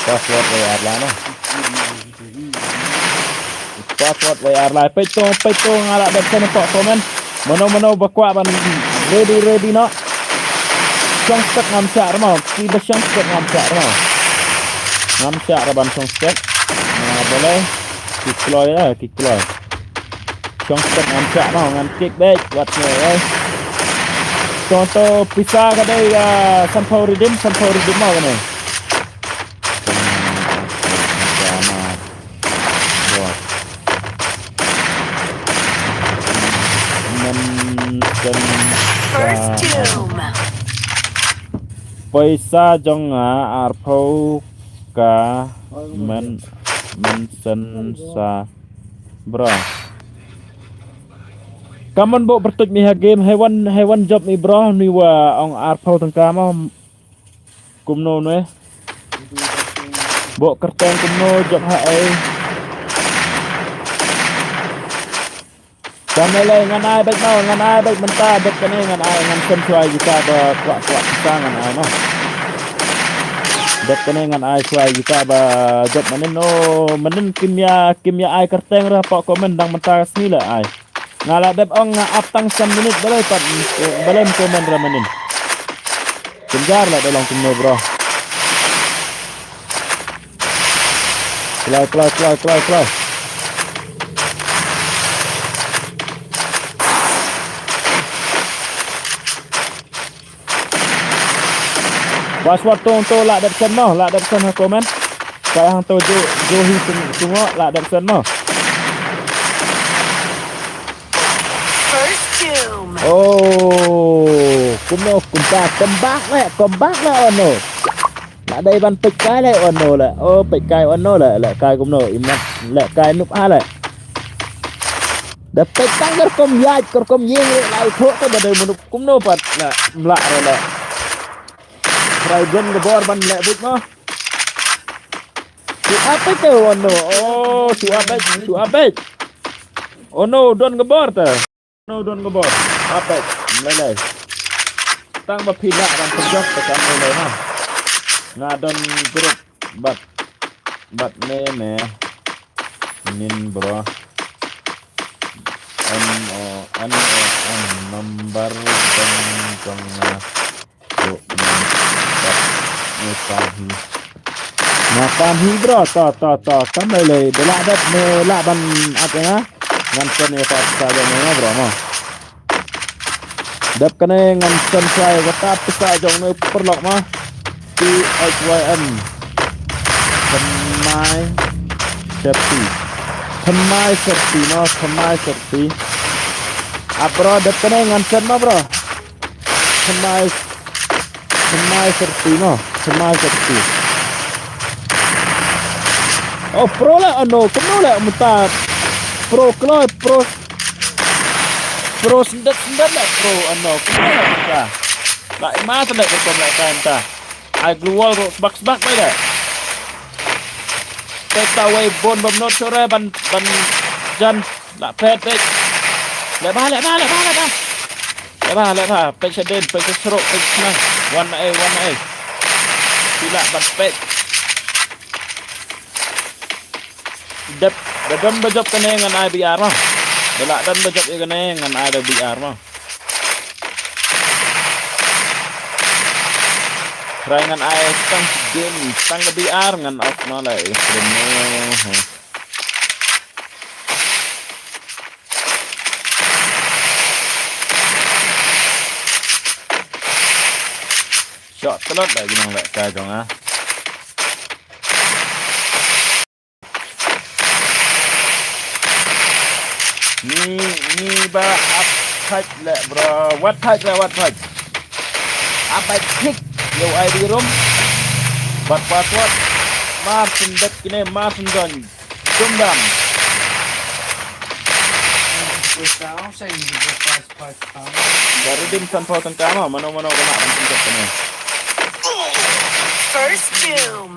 Password wei ar lang, no? Password wei ar lai. Peit to, peit to, nga la dep send hapoh comment. Mano mano ba kwah ban ready ready noh. Shong spec ngam shah ra mo. Ki ba shong spec ngam shah ra mo. Ngam shah ra ban shong spec. Nga balei. Ki kloi la, ki kloi. Shong spec ngam shah mo, ngan kick back. Wat ne, eh. To to pisa ka dei, ah, sanphew redeem, sanphew redeem mo kane. Paisa jong nga arphew ka men, men sen sa. Bro. Kammon bok pyrtuid mi ha game, hei wan, hei wan jop mi bro, ni wa ong arphew tyngka mo. Kumno ne? Bok kyrteng kumno jop ha ei. Kam lei lei ngan ai beit mo, ngan ai beit mynta, beit kane ngan ai, ngan send shuwa ïa kita ba kwah kwah pisa ngan ai mo. Beit kane ngan ai shuwa ïa kita ba jop manin, o, manin kim ïa, kim ïa ai kyrteng ra hapoh comment, dang mynta ka sngi la ai. Nga la dep ong nga ap tang san minit balei pat, balei em comment ra manin. Kynjar la dei long kumno bro. Kloi, kloi, kloi, kloi, kloi. Password tong to la dep send mo, la dep send ha comment. Kai hangto ju, ju hi sung, sungo la dep send mo. First doom. Oh, kumno kumta, comeback le, comeback le, oh no. La dei ban peit kai le, oh no le. Oh, peit kai, oh no le, le kai kumno, im na, le kai nup ha le. Da peit tang kar kum ïaid, kar kum ïeng le, la i thok to da dei mano kumno pat, le, mla re le. Trai don ka bor ban leh buit mo. Shu ap beit te, oh no. Oh, shu ap beit, shu ap beit. Oh no, don ka bor te. No, don ka bor. Ap beit. Mlei lei. Tang ba phi lah ban pynjop te kam lei lei ha. Nga don group bad, bad ne ne. Nin bro. N O, N O, N number don jong nga. Bro, nga pan hi. Nga pan hi bro, to, to, to, kam lei lei, da lah dep ne lah ban ap ïa nga. Ngan send ïa ka pisa jong nga bro mo. Dep kane ngan send shuwa ïa kata pisa jong ne paralok mo. T H Y M. Thymmai Syrti. Thymmai Syrti mo, Thymmai Syrti. Ap bro, dep kane ngan send mo bro. Thymmai, Thymmai Syrti mo, Thymmai Syrti. Oh, pro le, oh no, kumno le, mynta. Pro kloi, pro, pro syndet, syndet le, pro, oh no, kumno le, mynta. La ima te le, kumno le, mynta. Ai glue wall ruh sbak sbak bai da. Peit ta wei bun bym nud shuh re ban, ban jan la peit peit. Leh ba, leh ba, leh ba, leh ba. Leh ba, leh ba. Peit sha dien, peit sha sruh, peit sha nang. Wan na ei, wan na ei. Phi lah ban peit. Dep, da don ba jop kane ngan ai B R mo. Da lah don ba jop ïa kane ngan ai da B R mo. Try ngan ai tang game, tang ka B R ngan off no la i stream no. Shot tlot la ki nong lehkai jong nga. Ni, ni ba ap thait le bro. Wat thait le, wat thait. Ap thait thik. Yo I D room. Bat password. Mar sin det kine, mar sin don. Dum dam. Ba redeem san pau tang kama, mano mano kena kan sin det kine. First doom.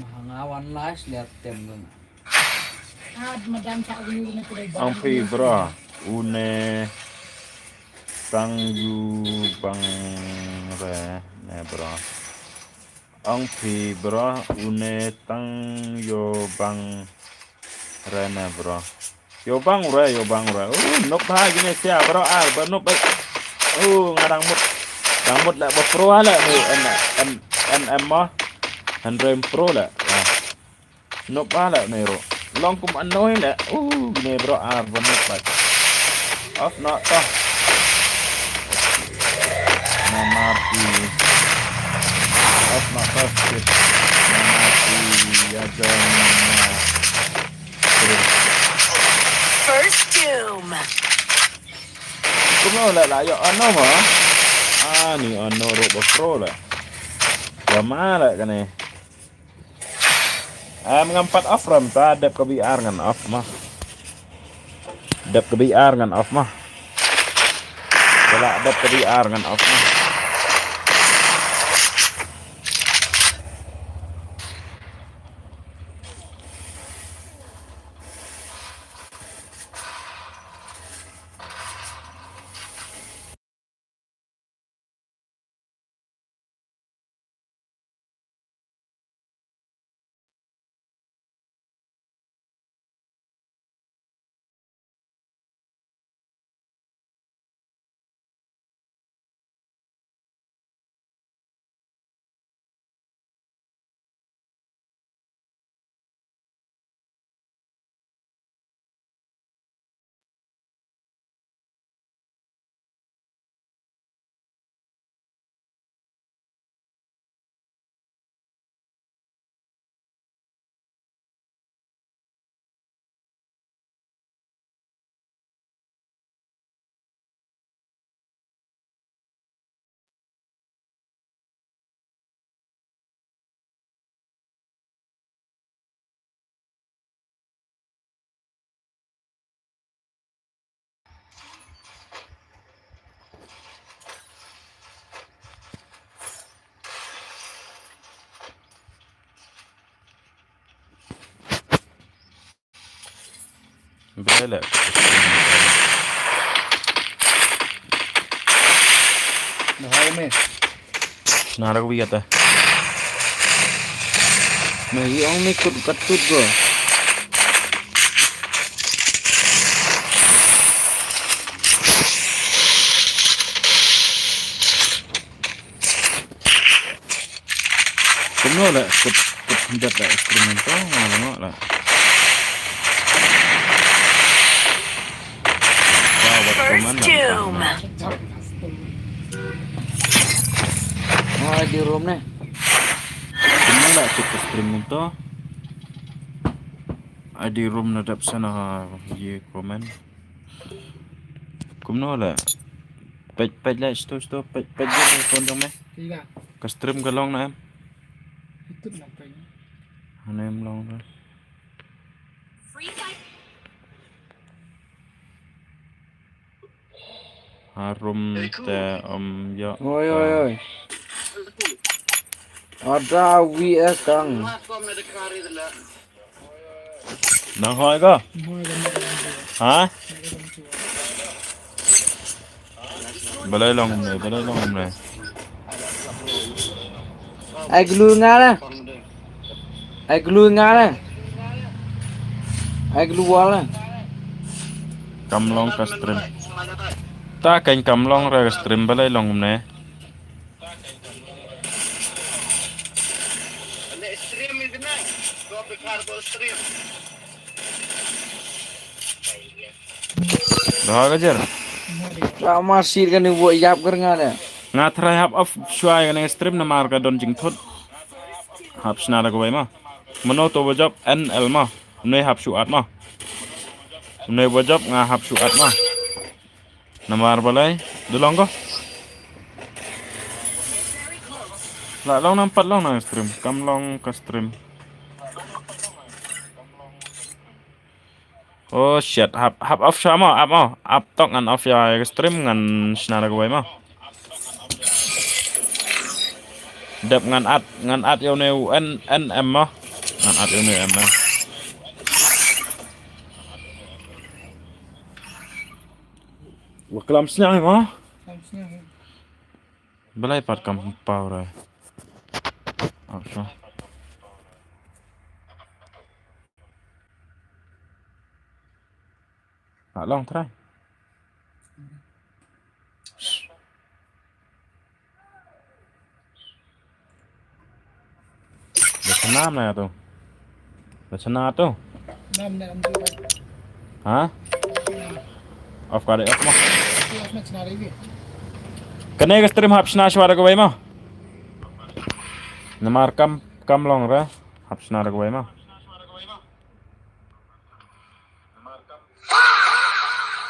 Mahanga one last lihat tem dong. Ang phi bro, une tang yu bang re ne bro. Ang phi bro, une tang yo bang re ne bro. Yo bang re, yo bang re. Uh, nup ha gine sia bro ar, ba nup ai. Uh, ngarang mut. Ngarang mut la ba pro ha la ni en en en em ma. Handrem pro la. Nup ha la ni ro. Long kum anoi la. Uh, gine bro ar ba nup ai. Off not to. Namati. Off not to skip. Namati ya jom. First doom. Kumno la la yo ano ma. Ah ni ano ro ba pro la. Lama la kane. Em, ngam pat off ram, ta dep ka V R ngan off ma. Dep ka V R ngan off ma. Wala dep ka V R ngan off ma. Bele. Nahai me. Nara ko bigata. Me yong me kut katut go. Kumno la kut kut hyndat la instrumental nga la ngo la. First tomb. Ai di room ne. Kumno la kut instrumental. Ai di room na dap sana ha ye comment. Kumno la. Peit peit la sto sto peit peit je phone jong me. Ka stream ka long na em. Itu na peit. Hane em long na. Harum te om yo. Oi oi oi. Ada wi e kang. Nang hoi ko? Ha? Balai long ne, balai long ne. Ai glu nga la. Ai glu nga la. Ai glu wala. Kam long ka stream. Ta kan kam long ra ka stream balai long ne. Dah ka jer. Lama sir kan ni buat yap ker nga da. Nga try hap off shuwa ïa kane stream namar ka don jingthut. Hap shna da kawei ma. Mano to wajop N L ma. Mano hap shu at ma. Mano wajop nga hap shu at ma. Namar balai, da long ko? La long nampat long na stream, kam long ka stream. Oh shit, hap hap off sha ma, ap ma, ap tok ngan off ïa ka stream ngan shna da kawei ma. Dep ngan at ngan at ïa une u N N M ma. Ngan at ïa une u N M. Wa klam sniang ma? Klam sniang. Balai pat kam pau ra. Aw sha. Ngat long trai. Dah senam lah tu. Dah senam tu. Nam nam tu. Ha? Off ka dei off mah. Tu off nak senam lagi. Kane ka stream hap shna shwa da kawei mah. Namar kam kam long ra hap shna da kawei mah.